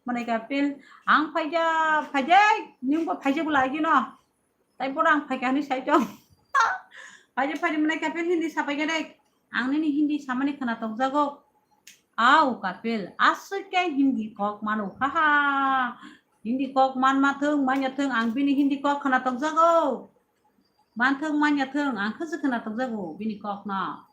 Mwnai kapil, ang phaijak, phaijak, nwng bo phaijak bwla agino. Tai bohrok ang phaikha hinwi sai tong. Phaidi phaidi mwnai kapil hindi sapai khe de. Ang nini hindi samani khwna tokjago. Au kapil, aswk khe hindi kok mano. Haha. Hindi kok man ma thung, manya thung, ang bini hindi kok khwna tokjago. Man thung, manya thung, ang khwswk khwna tokjago bini kok no.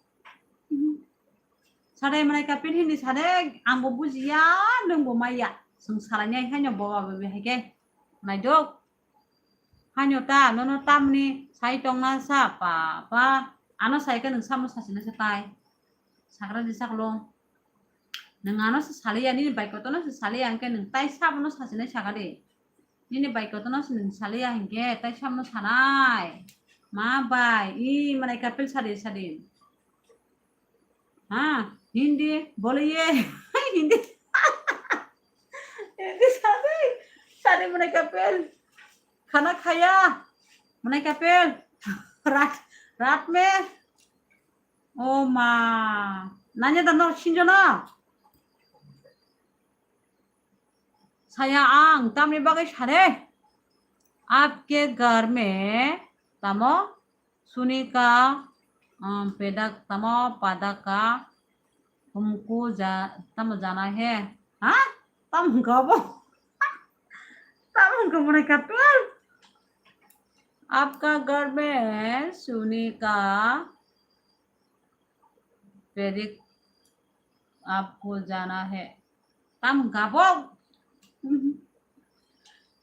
Sade mwnai kapil hindi sade, ang bo bujiya, nwng bo maya. Swng salainai haino boba bobi hai khe. Naidok. Haino ta, nono tamni sai tongna sa, pa, pa. Ano sai khe nwng samno sachina sa tai. Sakra di saklo. Nwng ano se saliya, nini bai kotono se saliya, hwnkhe nwng tai sabono sachina saka di. Nini bai kotono se nwng saliya, hwnkhe tai sabono sanai. Ma bai, i mwnai kapil sadi, sadi. हाँ, हिंदी बोलिए। हिंदी। हिंदी सादे, सादे मने कपेल। खाना खाया? मने कपेल। रात, रात में। ओ माँ। Nanya dano sinjono. Saya ang, tamni bagwi sade. आपके घर में, tamo? Sunika, um, pedak tamo padaka humku ja, tamo jana he. Ha? Tamo hwnkha bo? Tamo hwnkha mwnai kapil? आपका घर में सुनी का पेदिक आपको जाना है। Tamo hwnkha bo?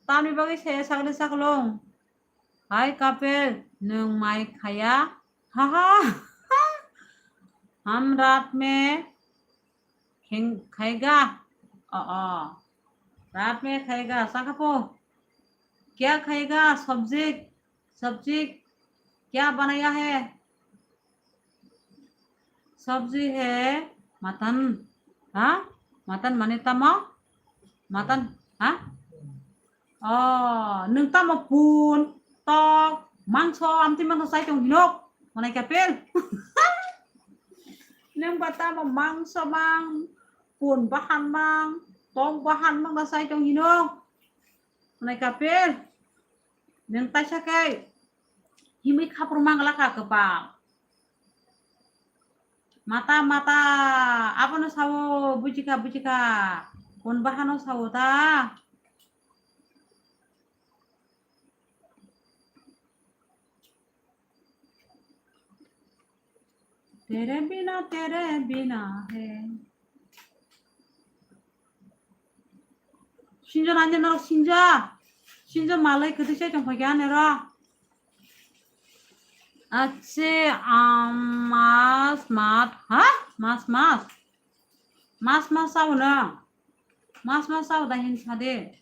Tamni bagwi saya sakle saklong. Hai kapil, nwng mai khaya? Haha. हम रात में खें-, खाएगा? O, o. रात में खाएगा, sakha pho. क्या खाएगा? सब्जी, सब्जी क्या बनाया है? सब्जी है मटन। हाँ, मटन माने tamo? Mutton, ha? Oh, nwng tamo pun, tok, mangso, amtwi mangso chai tong hinok? Manai kapil. Nwng ba tamo mangso mang, pun bahan mang, tok bahan mang da chai tong hinok? Manai kapil. Nwng taisa khe himwi khapur mang laka kwpal. Mata, mata, abono sao, bujikha, bujikha. Pun bahano sao ta. तेरे बिना, तेरे बिना है। Sinjo nanya norok sinjo. Sinjo malai kwtwi chai tong phai khe ani ro. Ache, um, mas, mat, ha? Mas, mas. Mas, mas sao na. Mas, mas sao da hin sade.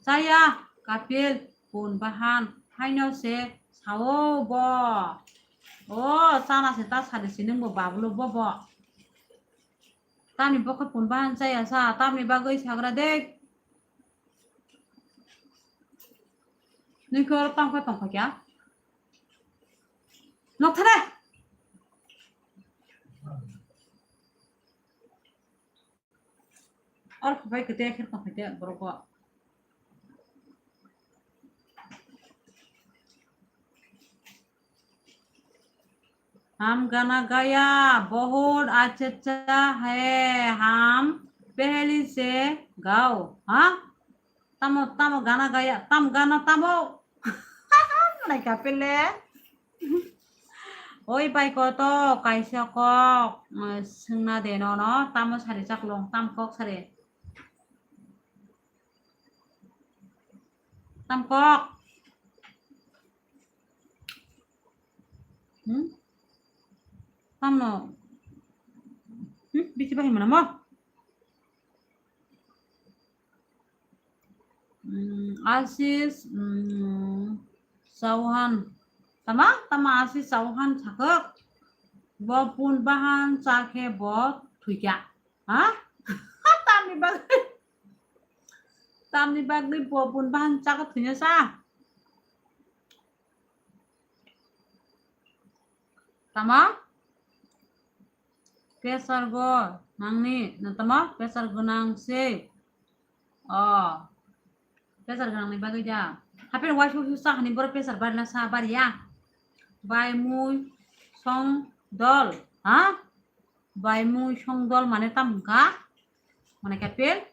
Chaya, kapil, pun bahan, haino se sao bo. O, chana se ta sade se nwng bo bablo bo bo. Tamni bokhe pun bahan chaya sa, tamni bagwi sagra de. Nui khe oro tang khe tong kha kya? Nok thare. Oro khe bai kete khe tong kha kya borok bo. हम गाना गाया, बहुत अच्छा है, हम पहले से गाओ, ha? Tamo, tamo gana gaya, tam gana tamo? Manai kapil le. Oi bai koto kaisa kok, eh, swngna de nono, tamo sari chaklong, tam kok sari. Tam kok. Hmm? Tamno. Hmm? Bichi bahai mana mo? Hmm, Asis, hmm, Chauhan. Tama? Tama Asis Chauhan sakok. Bo pun bahan chakhe bo thuikya. Ha? Tamni bagwi. Tamni bagwi bo pun bahan chakhe thuina sa. Tama? Pressure go nangni, na tama? Pressure go nang se. Oh. Pressure go nangni bagwi da. Hapen wai su su sa hani bor pressure bar na sa bar ya. Bai mui song dol, ha? Bai mui song dol mane tam ga? Mane kapil?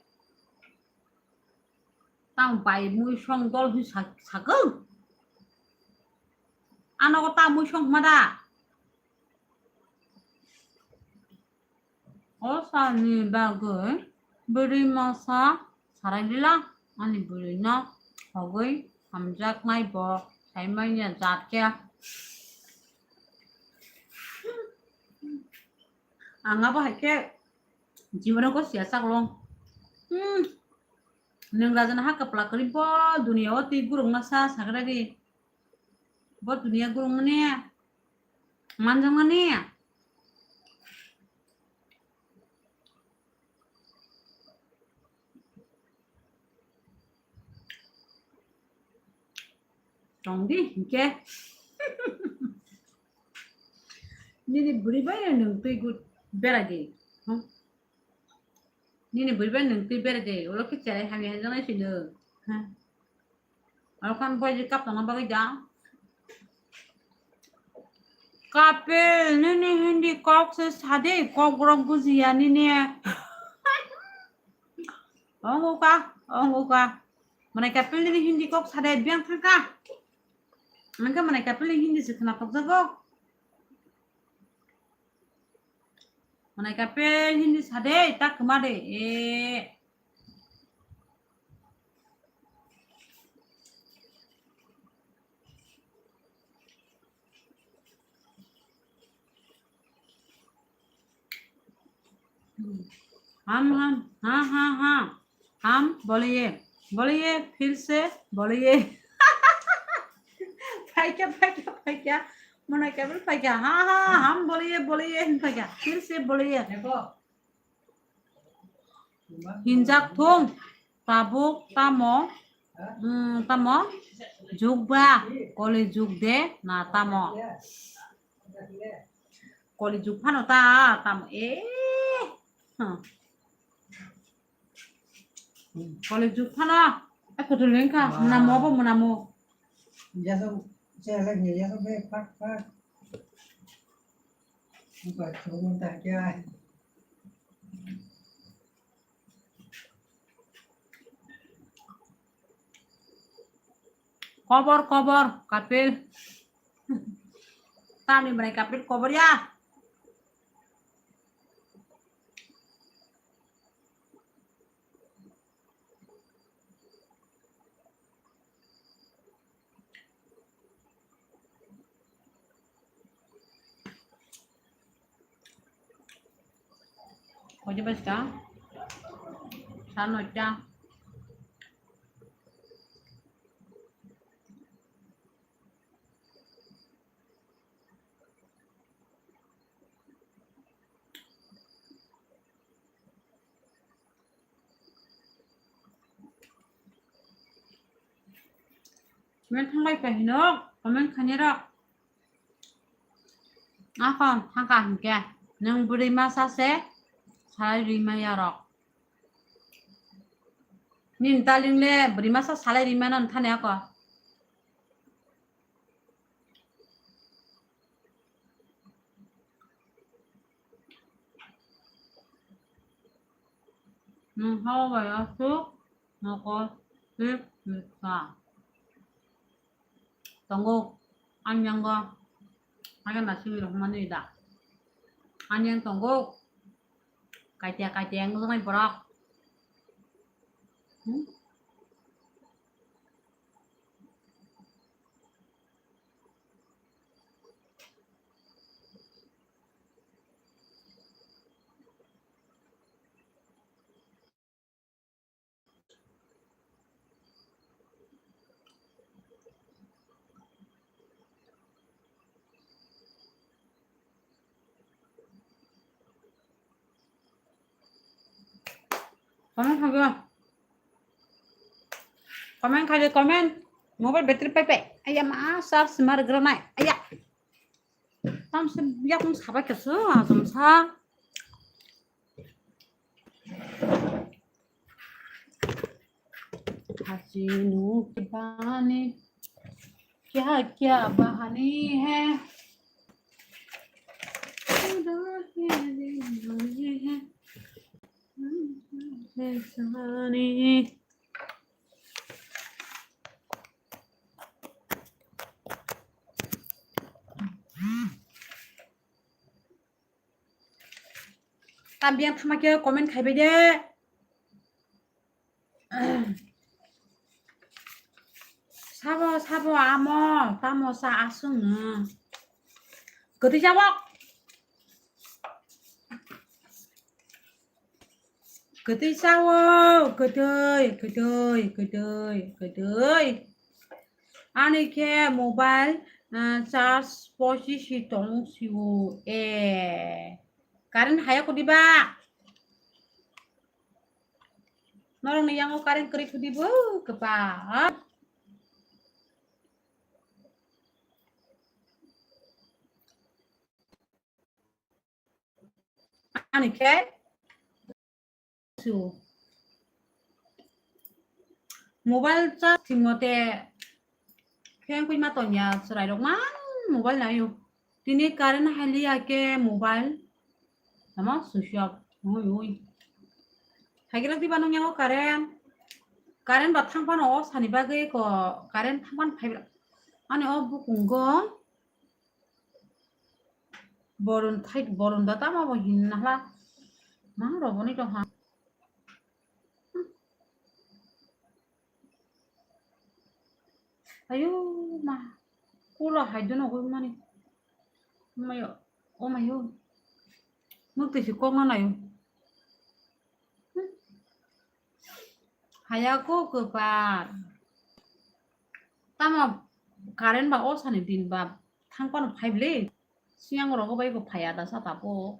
Tang bai mui song dol hi sa-, sakung? Ano ko ta mui song ma da? O sani bagwi bwrwi masa sarai lila ani bwrwi no hogwi hamjaknai bo sai manya jat khe. Ang abo hai khe jibono ko siya saklong. Hmm. Nwng rajana ha kapla kwrwi bo duniya o twi gurung masa sagra di. Bo duniya gurung mani manjak mani. Tong di, hinkhe. Nini bwrwi bai nwng twi gut bera di. Hmm? Nini bwrwi bai nwng twi bera di. Olo khe cherai hamya hwnjaknai sino. Hmm. Oro khan boy je kap tongna bagwi da. Kapil, nini Hindi kok se sade, kok borok bujiya nini. Ongo ka, ongo ka. Manai kapil nini Hindi kok sade biang thangka. Angka manai kapil Hindi se khna tokjago. Manai kapil Hindi sade, tak kema de. Eh. हम, हम, हाँ, हाँ, हाँ, हम बोलिए, बोलिए, फिर से बोलिए। Phaikha, phaikha, phaikha. Monai kabil phaikha. Ha, ha, ham boliye, boliye, hin phaikha. Phir se boliye. Hinjak thung. Tabuk tamo. Hmm, tamo. Jukba. Koli juk de. Na tamo. Koli juk phano ta. Tamo. Eh. Hmm. Koli juk phano. Eh, kutul lengkha. Wow. Munamo bo munamo. Yasok, chelek ni yasok be phak phak. Buka chungun ta kya. Kobor, kobor, Kapil. Tamni bwrai Kapil kobor ya. Koi baska? Sa noita. Comment thangbai kha hino, comment khainai rok. Ako thangkha hinkhe, nwng bwrwi masa se salai rwi maya rok. Nini taling le bwrwi masa salai rwi mano thani ako. Nwng hao bai aswk nokol sip sip kha. Tongo, ani yango, ani na simi rok mani da. Ani yang tongo, kaitia kaitia yang tongo borok. Hmm? Comment khaikhe. Comment khaikhe, comment. Mobile battery pai pai. Aya ma charge mar granai. Aya. Tamse yakung sabai kasu, asam sa. हसीनों की बानी क्या क्या बहानी है। खुदा के दिल में है, है सानी। Tam biyang thama khe comment khaibai de. Sabo, sabo, amo, tamo sa asung no. Kwtwi jabok. Kwtwi sao, kwtwi, kwtwi, kwtwi, kwtwi. Ani khe mobile, ah, charge pochis tong sio, eh. Current haya kudi ba? Norok ni yango current kwrwi kudi bo kwpa. Ani khe su. Mobile charge thwngmo te kheng pui ma tongya chwrai rok man mobile naio. Tini current hai liya khe mobile tamo switch off oi oi. Hai khe diba nung yango current. Current ba thang phano o sani bagwi ko current thang phano phai ani o bukungo. Boron thai, boron da tamo bo hin nahla. Ma roboni tong ha. Ayo ma. Kula hai dono goi mani. Mayo, o mayo. Mukti si kok na nayo. Haya ko kwpar. Tamo Current ba o sani din ba thang pano phai bwle. Siyang rogo bai bo phaya da sa tapo.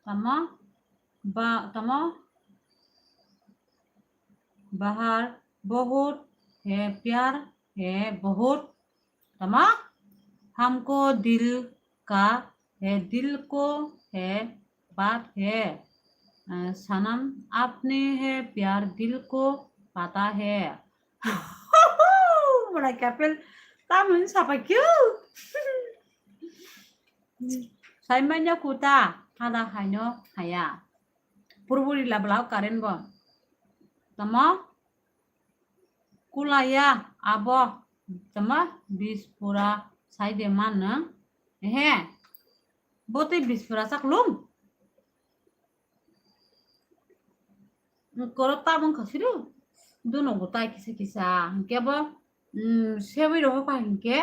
Tamo? Ba, tamo? बाहर बहुत है प्यार है बहुत. Tamo? हमको दिल का है दिल को है बात है. Uh, सनम अपने है प्यार दिल को पता है. Mana kapel tamun sapa kyu. Saimanya kuta hada haino haya. Purbo rila bwlao current bo. Tamo? Kulaya abo. Tamo? Bispura saide man no. Ehe. Botwi bispura sak lum. Koro tabung khasiru. Duno gutai kisa kisa. Hingke bo, mm, sewi rogo pa hingke.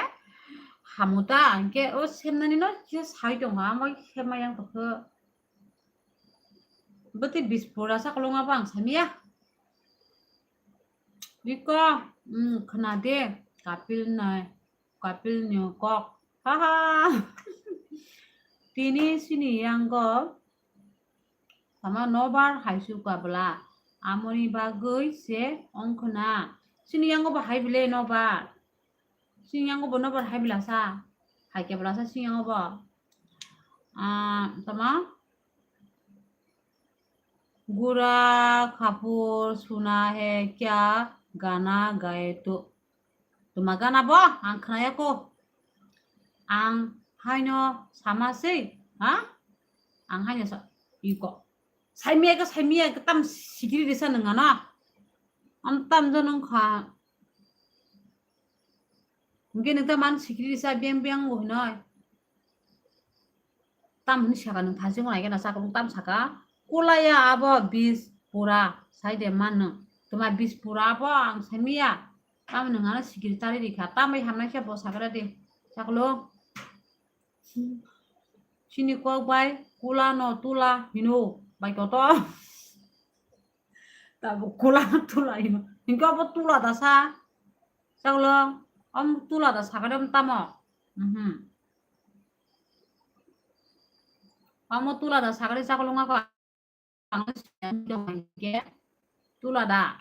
Hamuta hingke o semnani no kisa sai tongo. Amo semma yang tokho. Bwtwi bispura sakolong abo ang samiya. Biko, mm, khna de, Kapil nai, Kapil ni kok. Ha ha. Tini sini yango, tamo nobar hai su kabla. Amoni bagwi se ongkhna. Sini yango bo hai bile nobar. Sini yango bo nobar hai bila sa. Hai kebla sa sini yango bo. Ah, tamo? Gura khapur suna he kya gana gaye tu. Tuma gana bo ang khnaya ko. Ang haino sama sei, ha? Ang haino sa iko. Saimiya ko saimiya ko tam sikiri risa nang ano. Am tam jo nang kha. Hingke nang tam an sikiri risa biang biang go hinoi. Tam hini saka nang thajing nai kena saka tam saka. Kulaya abo bis pura sai de man nang. Tuma bis pura abo ang saimiya. Tam nang ano sikiri tari rikha. Tam bai hamnai khe bo sakra de. Saklo. Chini kok bai kula no tula hino bai koto. Tabo kula no tula hino. Hingke abo tula da sa. Chaklo, om tula da sakari om tamo. Mhm. Omo tula da sakari chaklo ngako. Ang tula da.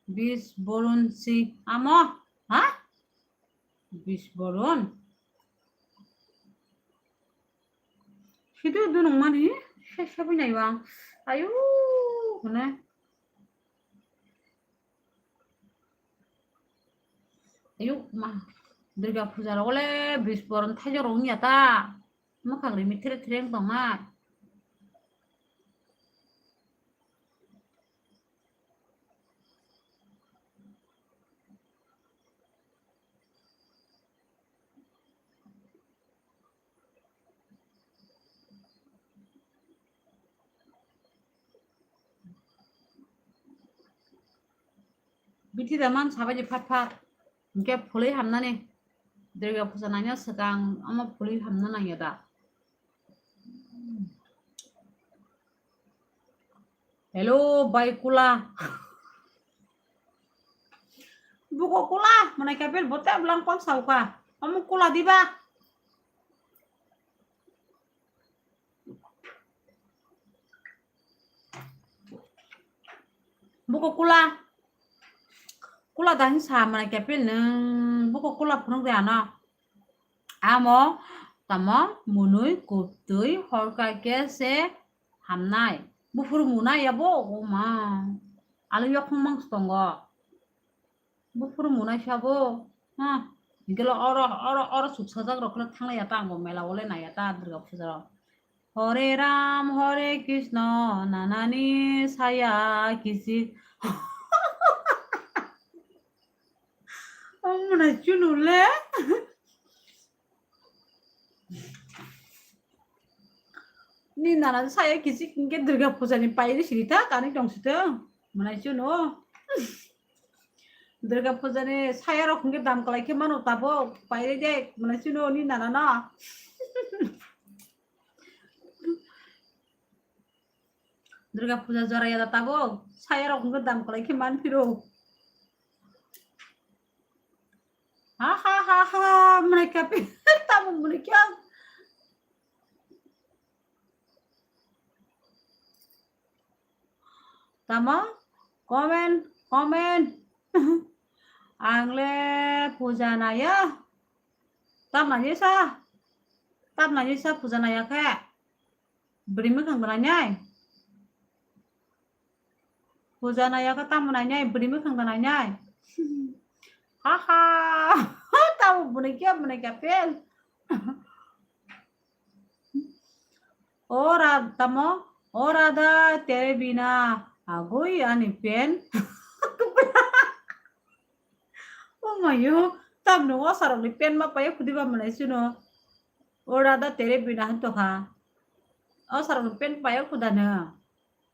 Bis borun si amo. Ha? Bis borun. Situ dunung mani, se se bunai bang. Ayu, hone. Ayuk ma, Durga puja rok le bis boron thaijo rok wngya ta. Mwkhang ri mithre thre wng tongma. Bithi da man sabai di phat phat. Hingke phulwi hamnani. Durga puja naina swkang omo phulwi hamna nangya da. Hello, bai kula. Buko kula, mana kapel bote blang kon sauka. Omo kula diba? Buko kula. Kula da hinsa mana kapel nung. Buko kula phunuk de ano. Amo tamo munui kuptui horka ke se hamnai. Buphuru munai yabo, o ma. Alu yokhong mang tongo. Buphuru munai sabo. Ha. Hingke lo oro, oro, oro suksajak rok le thanglai ya ta, ang bo mela o le nai ya ta, Durga puja rok. Hore Ram, Hore Krishna, nanani saya kisi. Omo na chunu le. Ni nana saya kisi hingke Durga puja ni pairi siri ta, kani tong sita. Mana chunu. Durga puja ni saya rok hingke dam kalai khe mano tabo pairi de, mana chunu ni nana na. Durga puja jora ya da tabuk. Saya rok wngkha dam kwlai khe man phiro. Ha ha ha ha, mwnai kapil. Tamo mwnai kya? Tamo? Comment, comment. Ang le puja naya. Tam naya sa? Tam naya sa puja naya khe? Bwrwi mwkhang da nainai? Puja naya khe tamo nainai? Bwrwi mwkhang da nainai? Ha ha. Tamo bwnwi kya, bwnwi kya fel. O Ra-, tamo? O Radha, tere bina agoi ani pen. O mayo, tamno o sarokni pen ma payo khudi ba mwnai chuno. O Radha, tere bina hwn tokha. O sarokni pen payo khudano.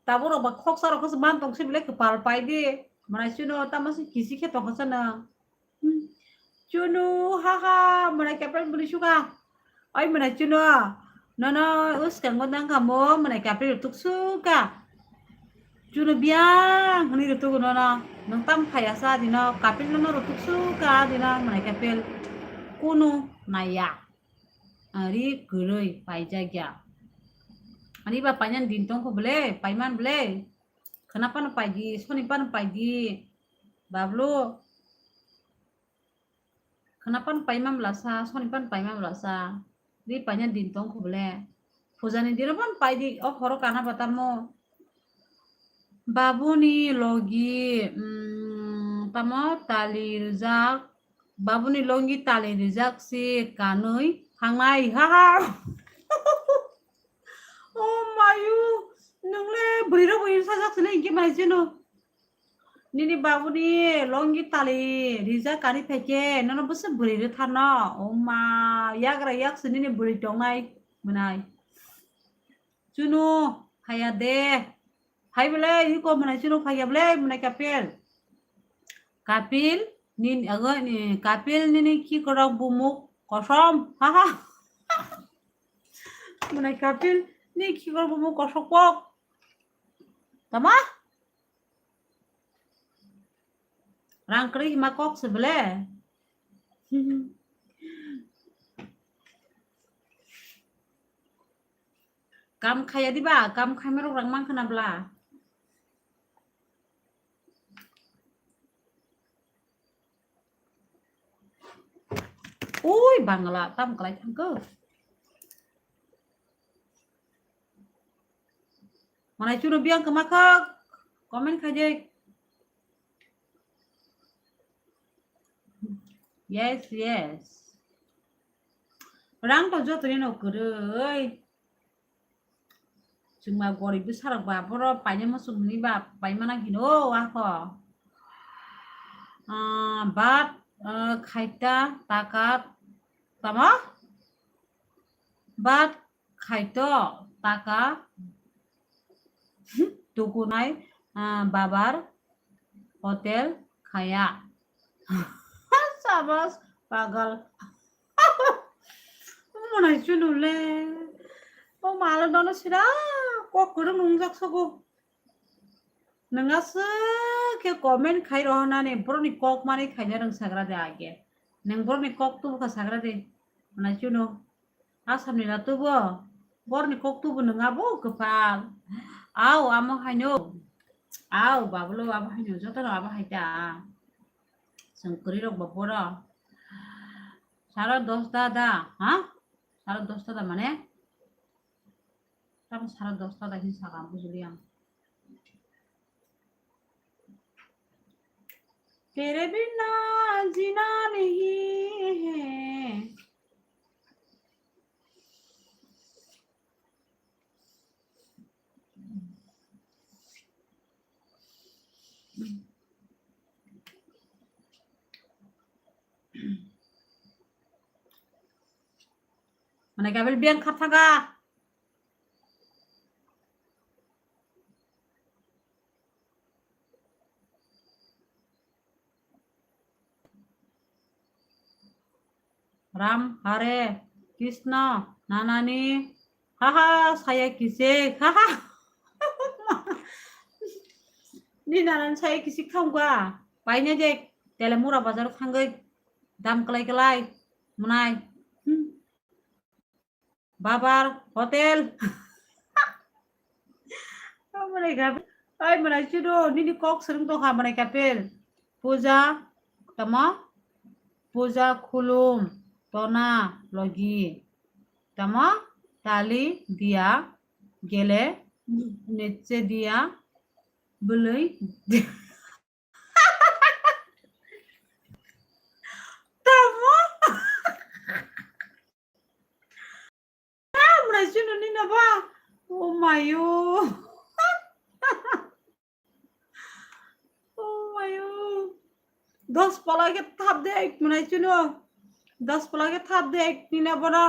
Tabuk rok ba khoksa rok khe man tong se bile kwpal pai di. Mwnai chuno tamo se kisi khe tong kha chano. Hmm. Chunu, ha ha, mwnai kapel bwrwi suka. Oi mwnai chuno, nono uskango nang kamo mwnai kapel tuk suka. Chunu biang hwnwi rw tugo nono. Nwng tam phaiya sa dino, kapel nono rw tuk suka dino mwnai kapel. Kunu naiya. Ari kwrwi paijakya. Ani ba painani din tongkho bwle, paiman bwle. Khwnapan paidi, sonipan paidi. Bablu. Khwnapan paimam lasa, sonipan paimam lasa. Ri paina din tongkho bwle. Pujani dino ban paidi, o horo kana ba tamo. Babuni logi, mm, tamo tali rijak. Babuni logi tali rijak si kanwi thangnai. Ha ha. O mayu, nwngle bwrwi rok bo sajak sini hwnkhe mai jeno. Nini babuni longi tali rijak kani phaikhe nono bwswk bwrwi rwtharno. O ma, yagra yak se nini bwrwi tongnai mwnai. Chunu, phaiya de. Phai bwle, iko mwnai chunu phaiya bwle, mwnai Kapil. Kapil, nini, ago, ni, Kapil nini khikrok bumuk kosom. Ha ha. Mwnai Kapil, ni khikrok bumuk kosok kok. Tama? Rang kwrwi hima kok se bwle. Kam khaya diba, kam khaima rok rang mang khna bla. Ui, Bangla, tam kwlai thangkho. Manai chuno biyang kwma kha, comment khai de. Yes, yes. Rang to joto ni no kwrwi. Chwngma gorib bwsarok ba, boro paina muchung hwnwi ba paimana hino, o akho. Ah, bat, ah, khaita, taka, tamo? Bat khaito, taka, tukunai, ah, babar, hotel, khaya. Sabas, pagal. Omo nai chunu le. O malo dono sira kok kwrwng nungjak sogo. Nwng aswk khe comment khai rohornani borokni kok manwi khaina rwngsagra de age. Nwng borokni kok tubu kha sagra de. Nai chunu. Asamni na tubu. Borokni kok tubu nwng abo kwpal. Au amo haino. Au bablo abo haino jotono abo hai ta. Chwng kwrwi rok bo boro. Saro dosta da, ha? Saro dosta da mane? Tamo saro dosta da hin saka bujuli ang. Tere bina jina nahi hai. Mane gabil biang khathaga. Ram, Hare, Krishna, Nanani, haha, saya kisik, haha. Ni nanan sai kisi khangwa. Paine je Telemura bazar thangwi dam klai klai mwnai. Hmm. Babar hotel. Mwnai kha. Ai mwnai chudo nini kok srwng tongkha mwnai kapel. Puja tamo? Puja khulum tona logi. Tamo? Tali dia gele niche dia bwlwi. Tamo? Mwnai chuno nina ba. Oh mayo. Oh mayo. Dos pala ke thap de ek mwnai chuno. Dos pala ke thap de ek nina bono.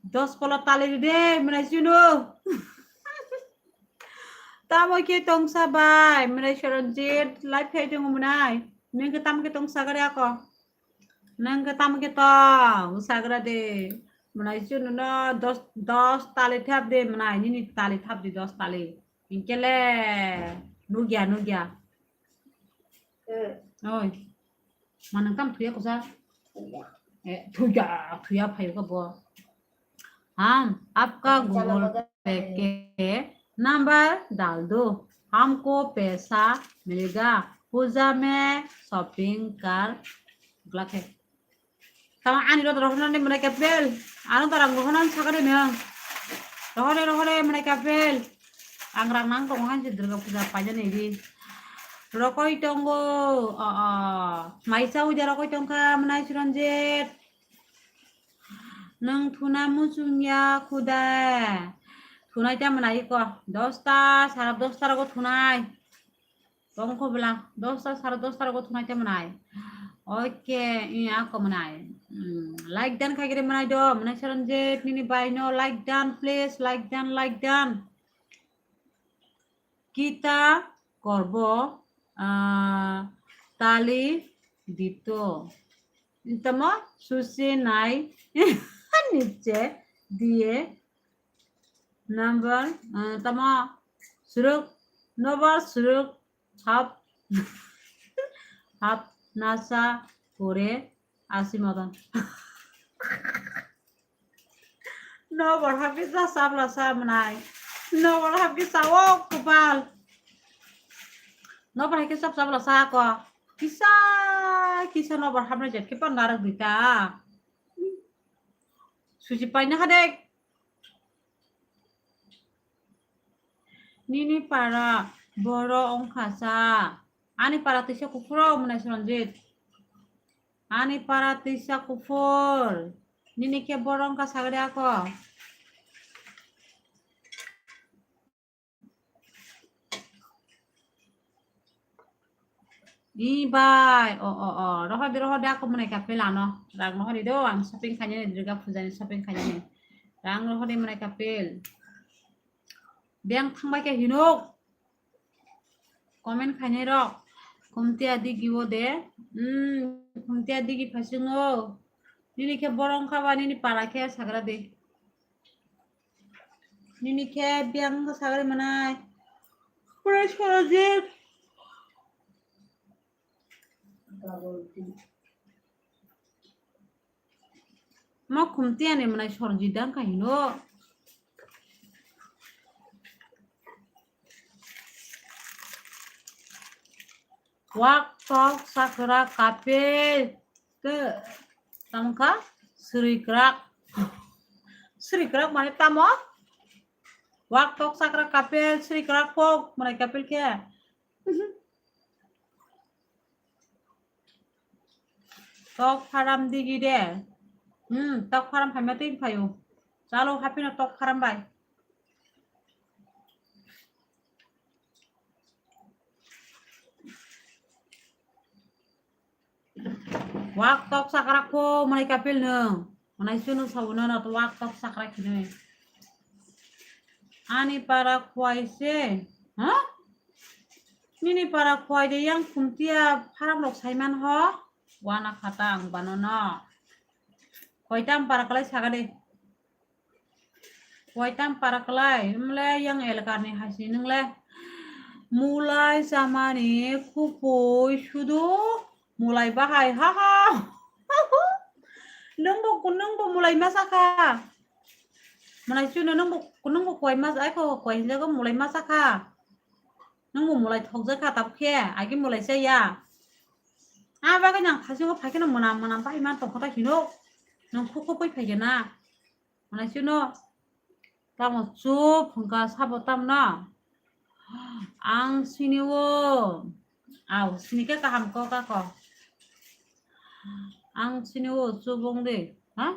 Dos pala tali de mwnai chuno. Tamo ke tongsa bai mwnai Soronjit live phai tongo mwnai. Nengke tamo ke tongsa gari ako. Nang ke tam ke to, usagra de. Mwnai chuno no dos, dos tali thap de, mwnai nini tali thap de dos tali. Inkele, nugya, nugya. Oi. Manang tam thuya kusa. Eh, thuya, thuya phayo ka bo. हम आपका Google Pay के नंबर डाल दो, हमको पैसा मिलेगा, पूजा में शॉपिंग कर ग्लक है। Tamo ani rot rohorna ni mwnai kapel. Ano tarang rohorna ni sakari nang. Rohore rohore mwnai kapel. Ang rang nang tongo hansi Durga Puja paina ni di. Rokoi tongo. O o. Maisa uja rokoi tongkha mwnai Suranjit. Nwng thuna muchung ya khuda. Thunai ta mwnai ko. Dosta, sara dosta rogo thunai. Tongkho bwla, dosta, sara dosta rogo thunai ta mwnai. Oke, iya ko mwnai. Hmm, like dan khaigre mwnai do, mwnai Saranjit, nini bai no like dan, please, like dan, like dan. Kita korbo, ah, tali dito. Tamo susi nai niche diye number, ah, tamo suruk, nobar suruk hap, hap nasa kore asi moton. Nobar hapkhe sa sabla sa mwnai. Nobar hapkhe sa o kopal. Nobar hapkhe sab sabla sa ko. Kisa, kisa nobar hapnai jat khe pan narok dita. Suji paina hadek. Nini para boro ongkha sa. Ani para tisa kuphuro mwnai Saranjit. Ani para tisa kuphur. Nini khe borong ka sagri ako. I bai, o, o, o, rohor di, rohor di, ako mwnai kapil ano. Rang rohor di do, ang shopping khainani, Durga Puja ni shopping khainani. Rang rohor di mwnai kapil. Beng thangbai khe hinuk. Comment khainai rok. Khumtiya digi o de. Hmm, khumtiya digi phasingo. Nini khe borong kha ba nini para khe sagra de. Nini khe biyang khe sagra manai. Pura soro je. Ma khumtiya ni mwnai sorji dang kha hino. Wak tok sakra kapil ke tangka srikrak. Srikrak mane tamo? Wak tok sakra kapil srikrak pok mwnai kapil khe. Tok pharam digi de. Hmm, tok pharam phaima twi phaio. Chalo hapino tok pharam bai. Wak tok sakrak pho mwnai kapil nwng. Mwnai chunu sabu nono wak tok sakrak hinwi. Ani para khwai se. Ha? Nini para khwai de yang khumtiya pharam rok saiman ho. Wana khata ang bano no. Khwai tam para kalai saga de. Kwai tam para kwlai, nwng le yang elakani hai si nwng le. Mulai chamani khupui sudu mulai bahai, ha ha. Nwng bo, nwng bo mulai ma sakha. Manai chuno nwng bo, nwng bo kwai ma, ai kho kwai hinjago mulai ma sakha. Nwng bo mulai thokjak kha tabuk khe, agi mulai chaya. A bagwi nang phasingo phai kheno mwnam mwnam bahai man tongkha ta hino. Nwng khukhu pui phai khe na. Manai chuno tamo chup hwnkha sabo tamno. Ang sini o. Au, sini khe kaham kok ako. Ang sini o chup wng di. Ha?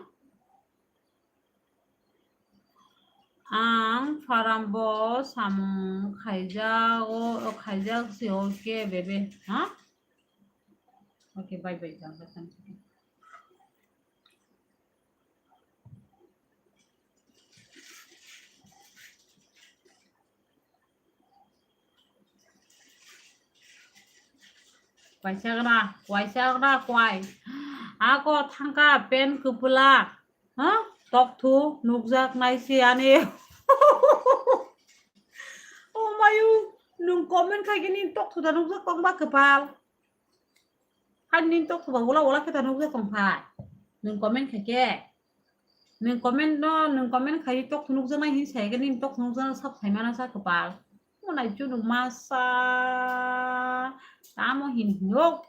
Ang pharam bo samung khaijak o, khaijak si o khe bebe. Ha? Okay, bye bye, jang, jang, jang. Kwai chagra, kwai chagra, kwai. Ako thangka pen kwpwla. Ha? Tokthu nukjak nai se ani. O mayu, nwng comment khai khe nini tokthu da nukjak tong ba kwpal. Hai nini tokthu ba wala wala khe ta nukjak tong phai. Nwng comment khai khe. Nwng comment no, nwng comment khai tokthu nukjak nai hin sai khe nini tokthu nukjak nai sak phai mana sa kwpal. Mo nai chunu masa. Tamo hin hinok.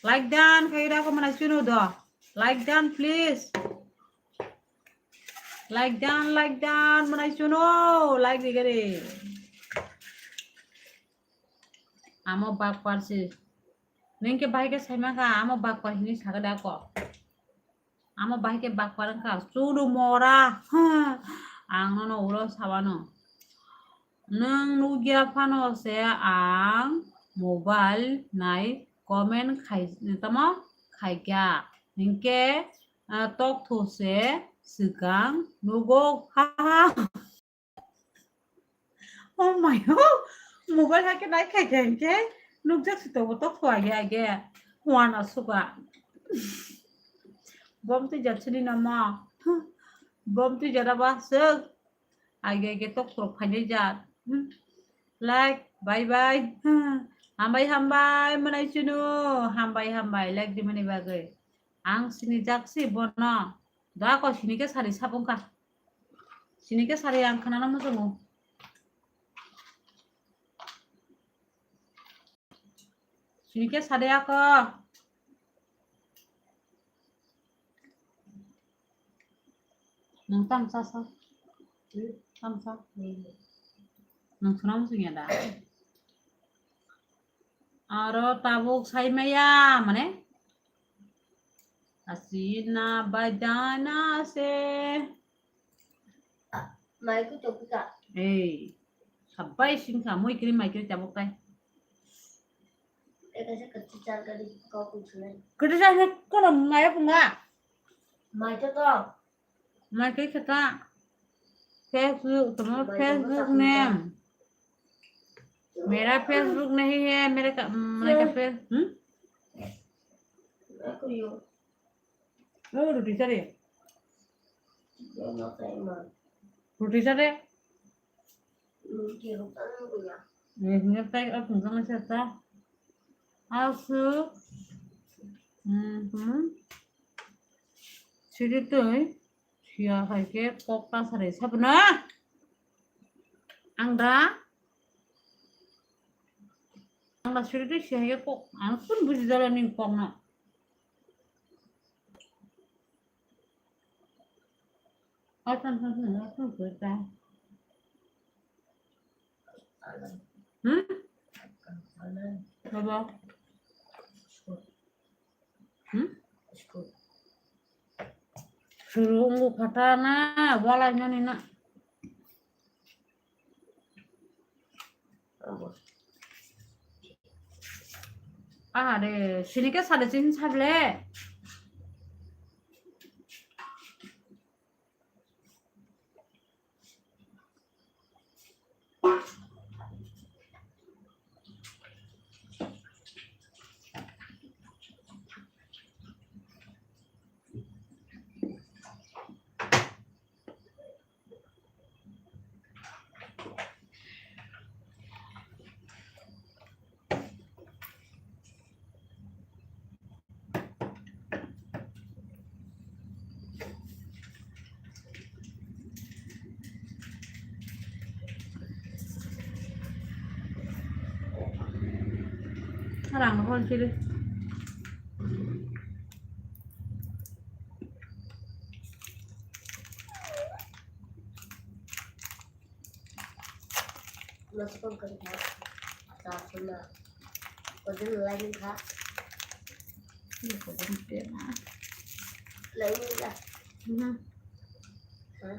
Like dan khai da ko mana chunu do. Like dan please. Like dan, like dan mana chunu. Like di gari. Amo bakpar si. Nengke bahai ke saima ka amo bakpar hini saga da ko. Amo bahai khe bakpar wngkha, chudu mora. Ang nono ulo sawano. Nwng nukya phano se ang mobile nai comment khai, tamo khaikha. Hinkhe, ah, tokthu se swkang nugo. Ha ha. Oh my, oh, mobile hai khe nai khai khe hinkhe nukjak si tongo tokthu age age. Huan asuka. Bom twi jat sini nama. Bom twi jat aba sek. Age age tokthu phainai jat. Like, bye bye. Hambai hambai manai chunu. Hambai hambai like di mani bagwi. Ang sini jak si bono. Da ko sini khe sari sabung ka. Sini khe sari ang khana no muchungo. Sini khe sari ako. Nwng tamsa sa. Tamsa. Nwng suna muchung ya da. Aro tabuk sai maya mane. Asina bajana se. Mai ku topi ka. Ei, sabai singkha moi kiri mai kiri tabuk tai. Eka se kati char kari kau ku chulai. Kati char se kono maya punga. Mai to to. Mai kiri kata. Facebook, तुम्हारा Facebook name। मेरा Facebook नहीं है, मेरे का, मैं का फेस, हम्म? ओ, रोटी चले। रोटी चले। Ini ngetek aku nggak ngeset ta. Asu. Hmm. Siri tui. Sia hai ke kok ta sare sabna. Ang da. Ang da siri tui sia hai ke kok. Ang pun buji jala ning kok na. Hmm? Baba. Hmm? Suru ungu kata na, walai nani na. Aha de, sini ke sade chin sable. Rang hol chili. Masukam kan kha. Sa suna. Kodin lain kha. Ini kodin tema. Lain lah. Hmm. Hah?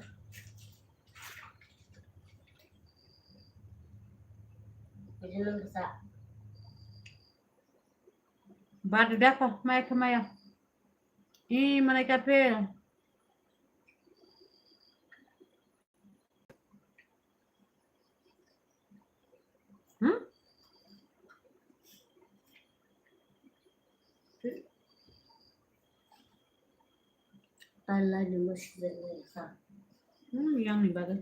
Kodin lang sa. Badu dako, maya kemaya. Ih, mana kape. Hmm? Tala ni masih. Hmm, yang ni bagai.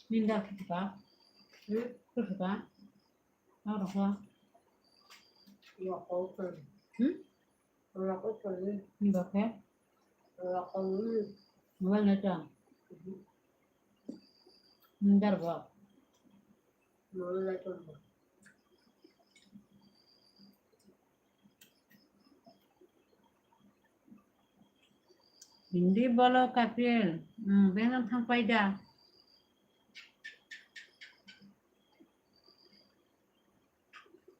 Ninda khuka. Hmm? Khuka. Aro khuka. Rokok kan. Hmm? Rokok kan. Ninda khe. Rokok ni. Mobile na chang. Mhm. Ninda rokok. Mobile na chang. Hindi bolo kapil. Hmm, benam thang paida.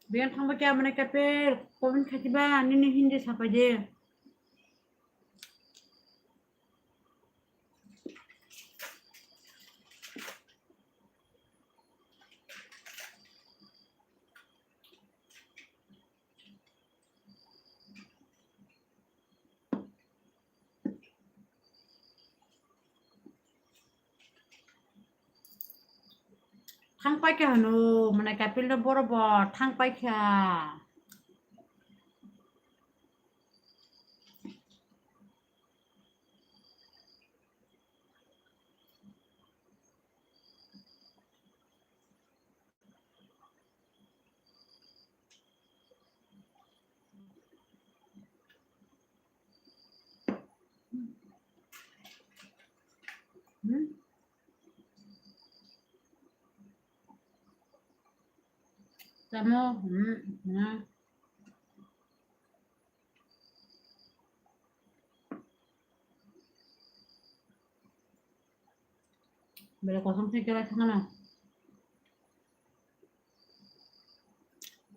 Benam thang paida mane kapil. Komen khatiba nini Hindi sapaide. Thang paikha hwno, mane kapil no boro bo thang paikha. Hmm? Tamo, hmm, hmm. Bele kosong se kira thangna.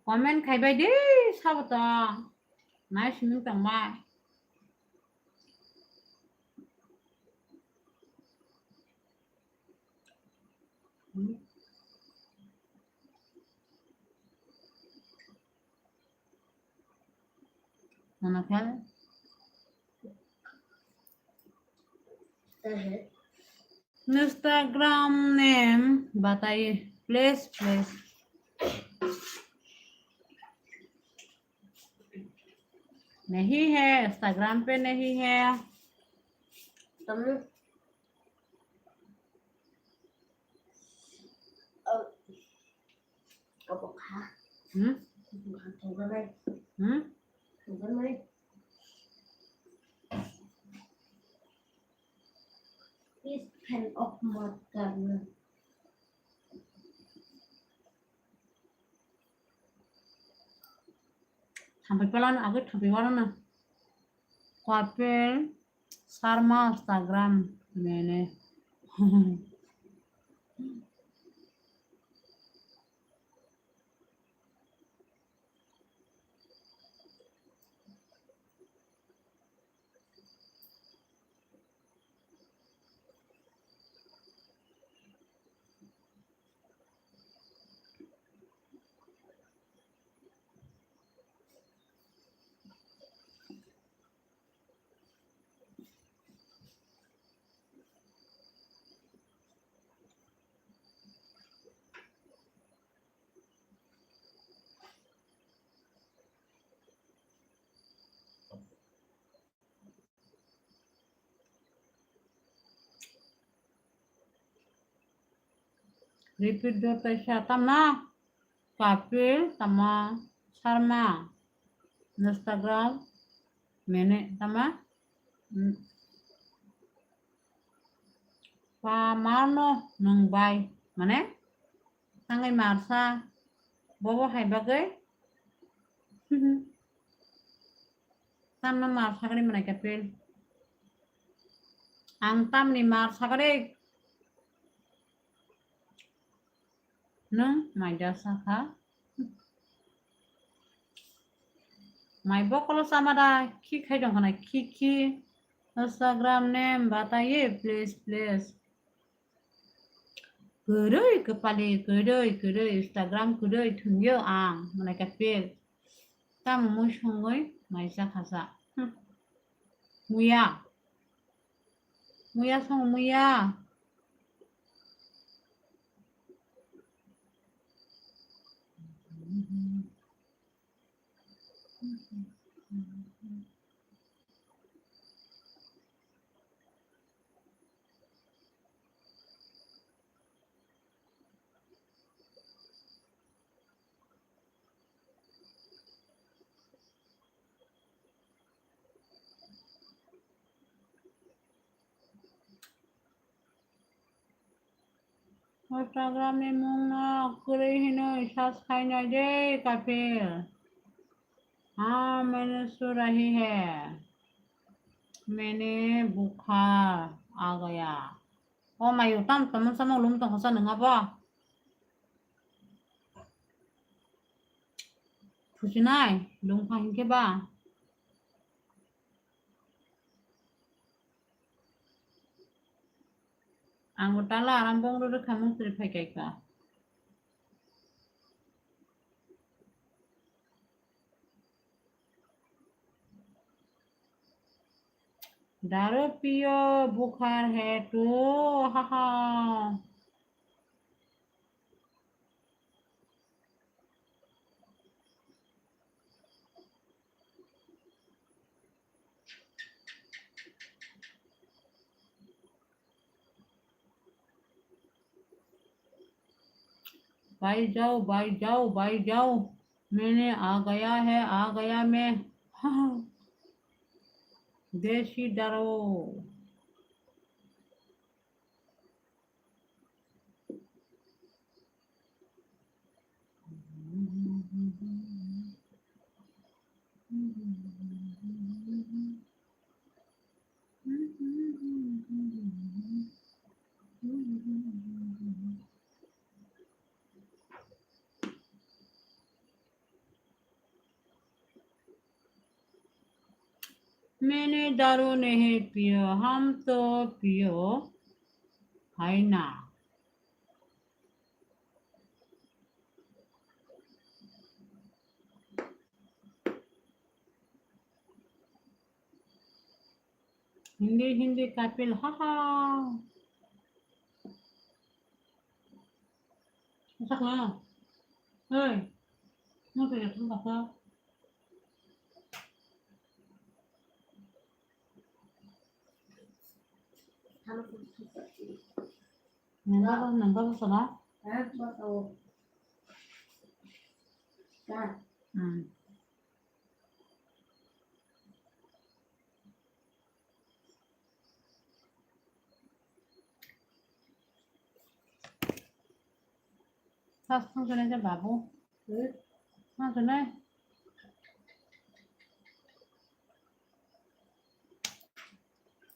Comment khaibai de sabo to. Nai simi tongma. Hmm. Mana khe? Instagram name bataiye, please, please. नहीं है, Instagram पे नहीं है। तुमने अब, अब खा। हम्म? खा, थोड़ा नहीं। हम्म? थोड़ा नहीं। Please fan off मत करना। Thampai pala na, agoi thampai wala na. Kapil Sharma Instagram mene. Repeat do taisa tama Kapil tama Sharma Instagram mene tama Pamarno nwng bai, mane, tangwi marsa, bobo hai bagwi, tamno mar sagri mwnai Kapil. Ang tamni mar sagri. Nwng mai da sakha. Mai bokolo sama da khi khai dong khana khi khi. Instagram name bataiye please please. Kwrwi kwpali kwrwi kwrwi Instagram kwrwi thwngyo ang mwnai Kapil. Tamo mui songwi mai sakha sa. Muya. Muya song muya. Instagram ni mung no kwrwi hinwi search khainai de Kapil. Haan maine so rahi hai. Maine bukhar aa gaya. O mayu tam tam samo lum tong khosa nwnga bo. Phusinai lum kha hinkhe ba. Ang bo tala aram bong rw rwkha mung twi phai kai ka. Daru piyo bukhar hai to, ha ha. भाई जाओ, भाई जाओ, भाई जाओ, मैंने आ गया है, आ गया मैं। देसी दारू। मैंने दारू नहीं पियो, हम तो पियो है ना। Hindi, Hindi, Kapil, ha ha. Sak na. Hey. Mo to yatung ka sa. Nangga ba, nangga ba sala? Hmm. Sas thang sene je babu. Thang sene.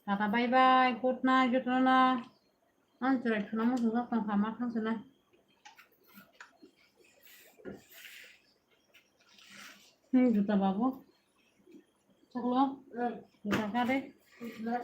Tata bye bye, good night, jotono. Ang chwrai khwnamo swngjak tong kha, ma thang sene. Hmm, juta babu. Chaklo? Hmm. Juta ka de? Juta.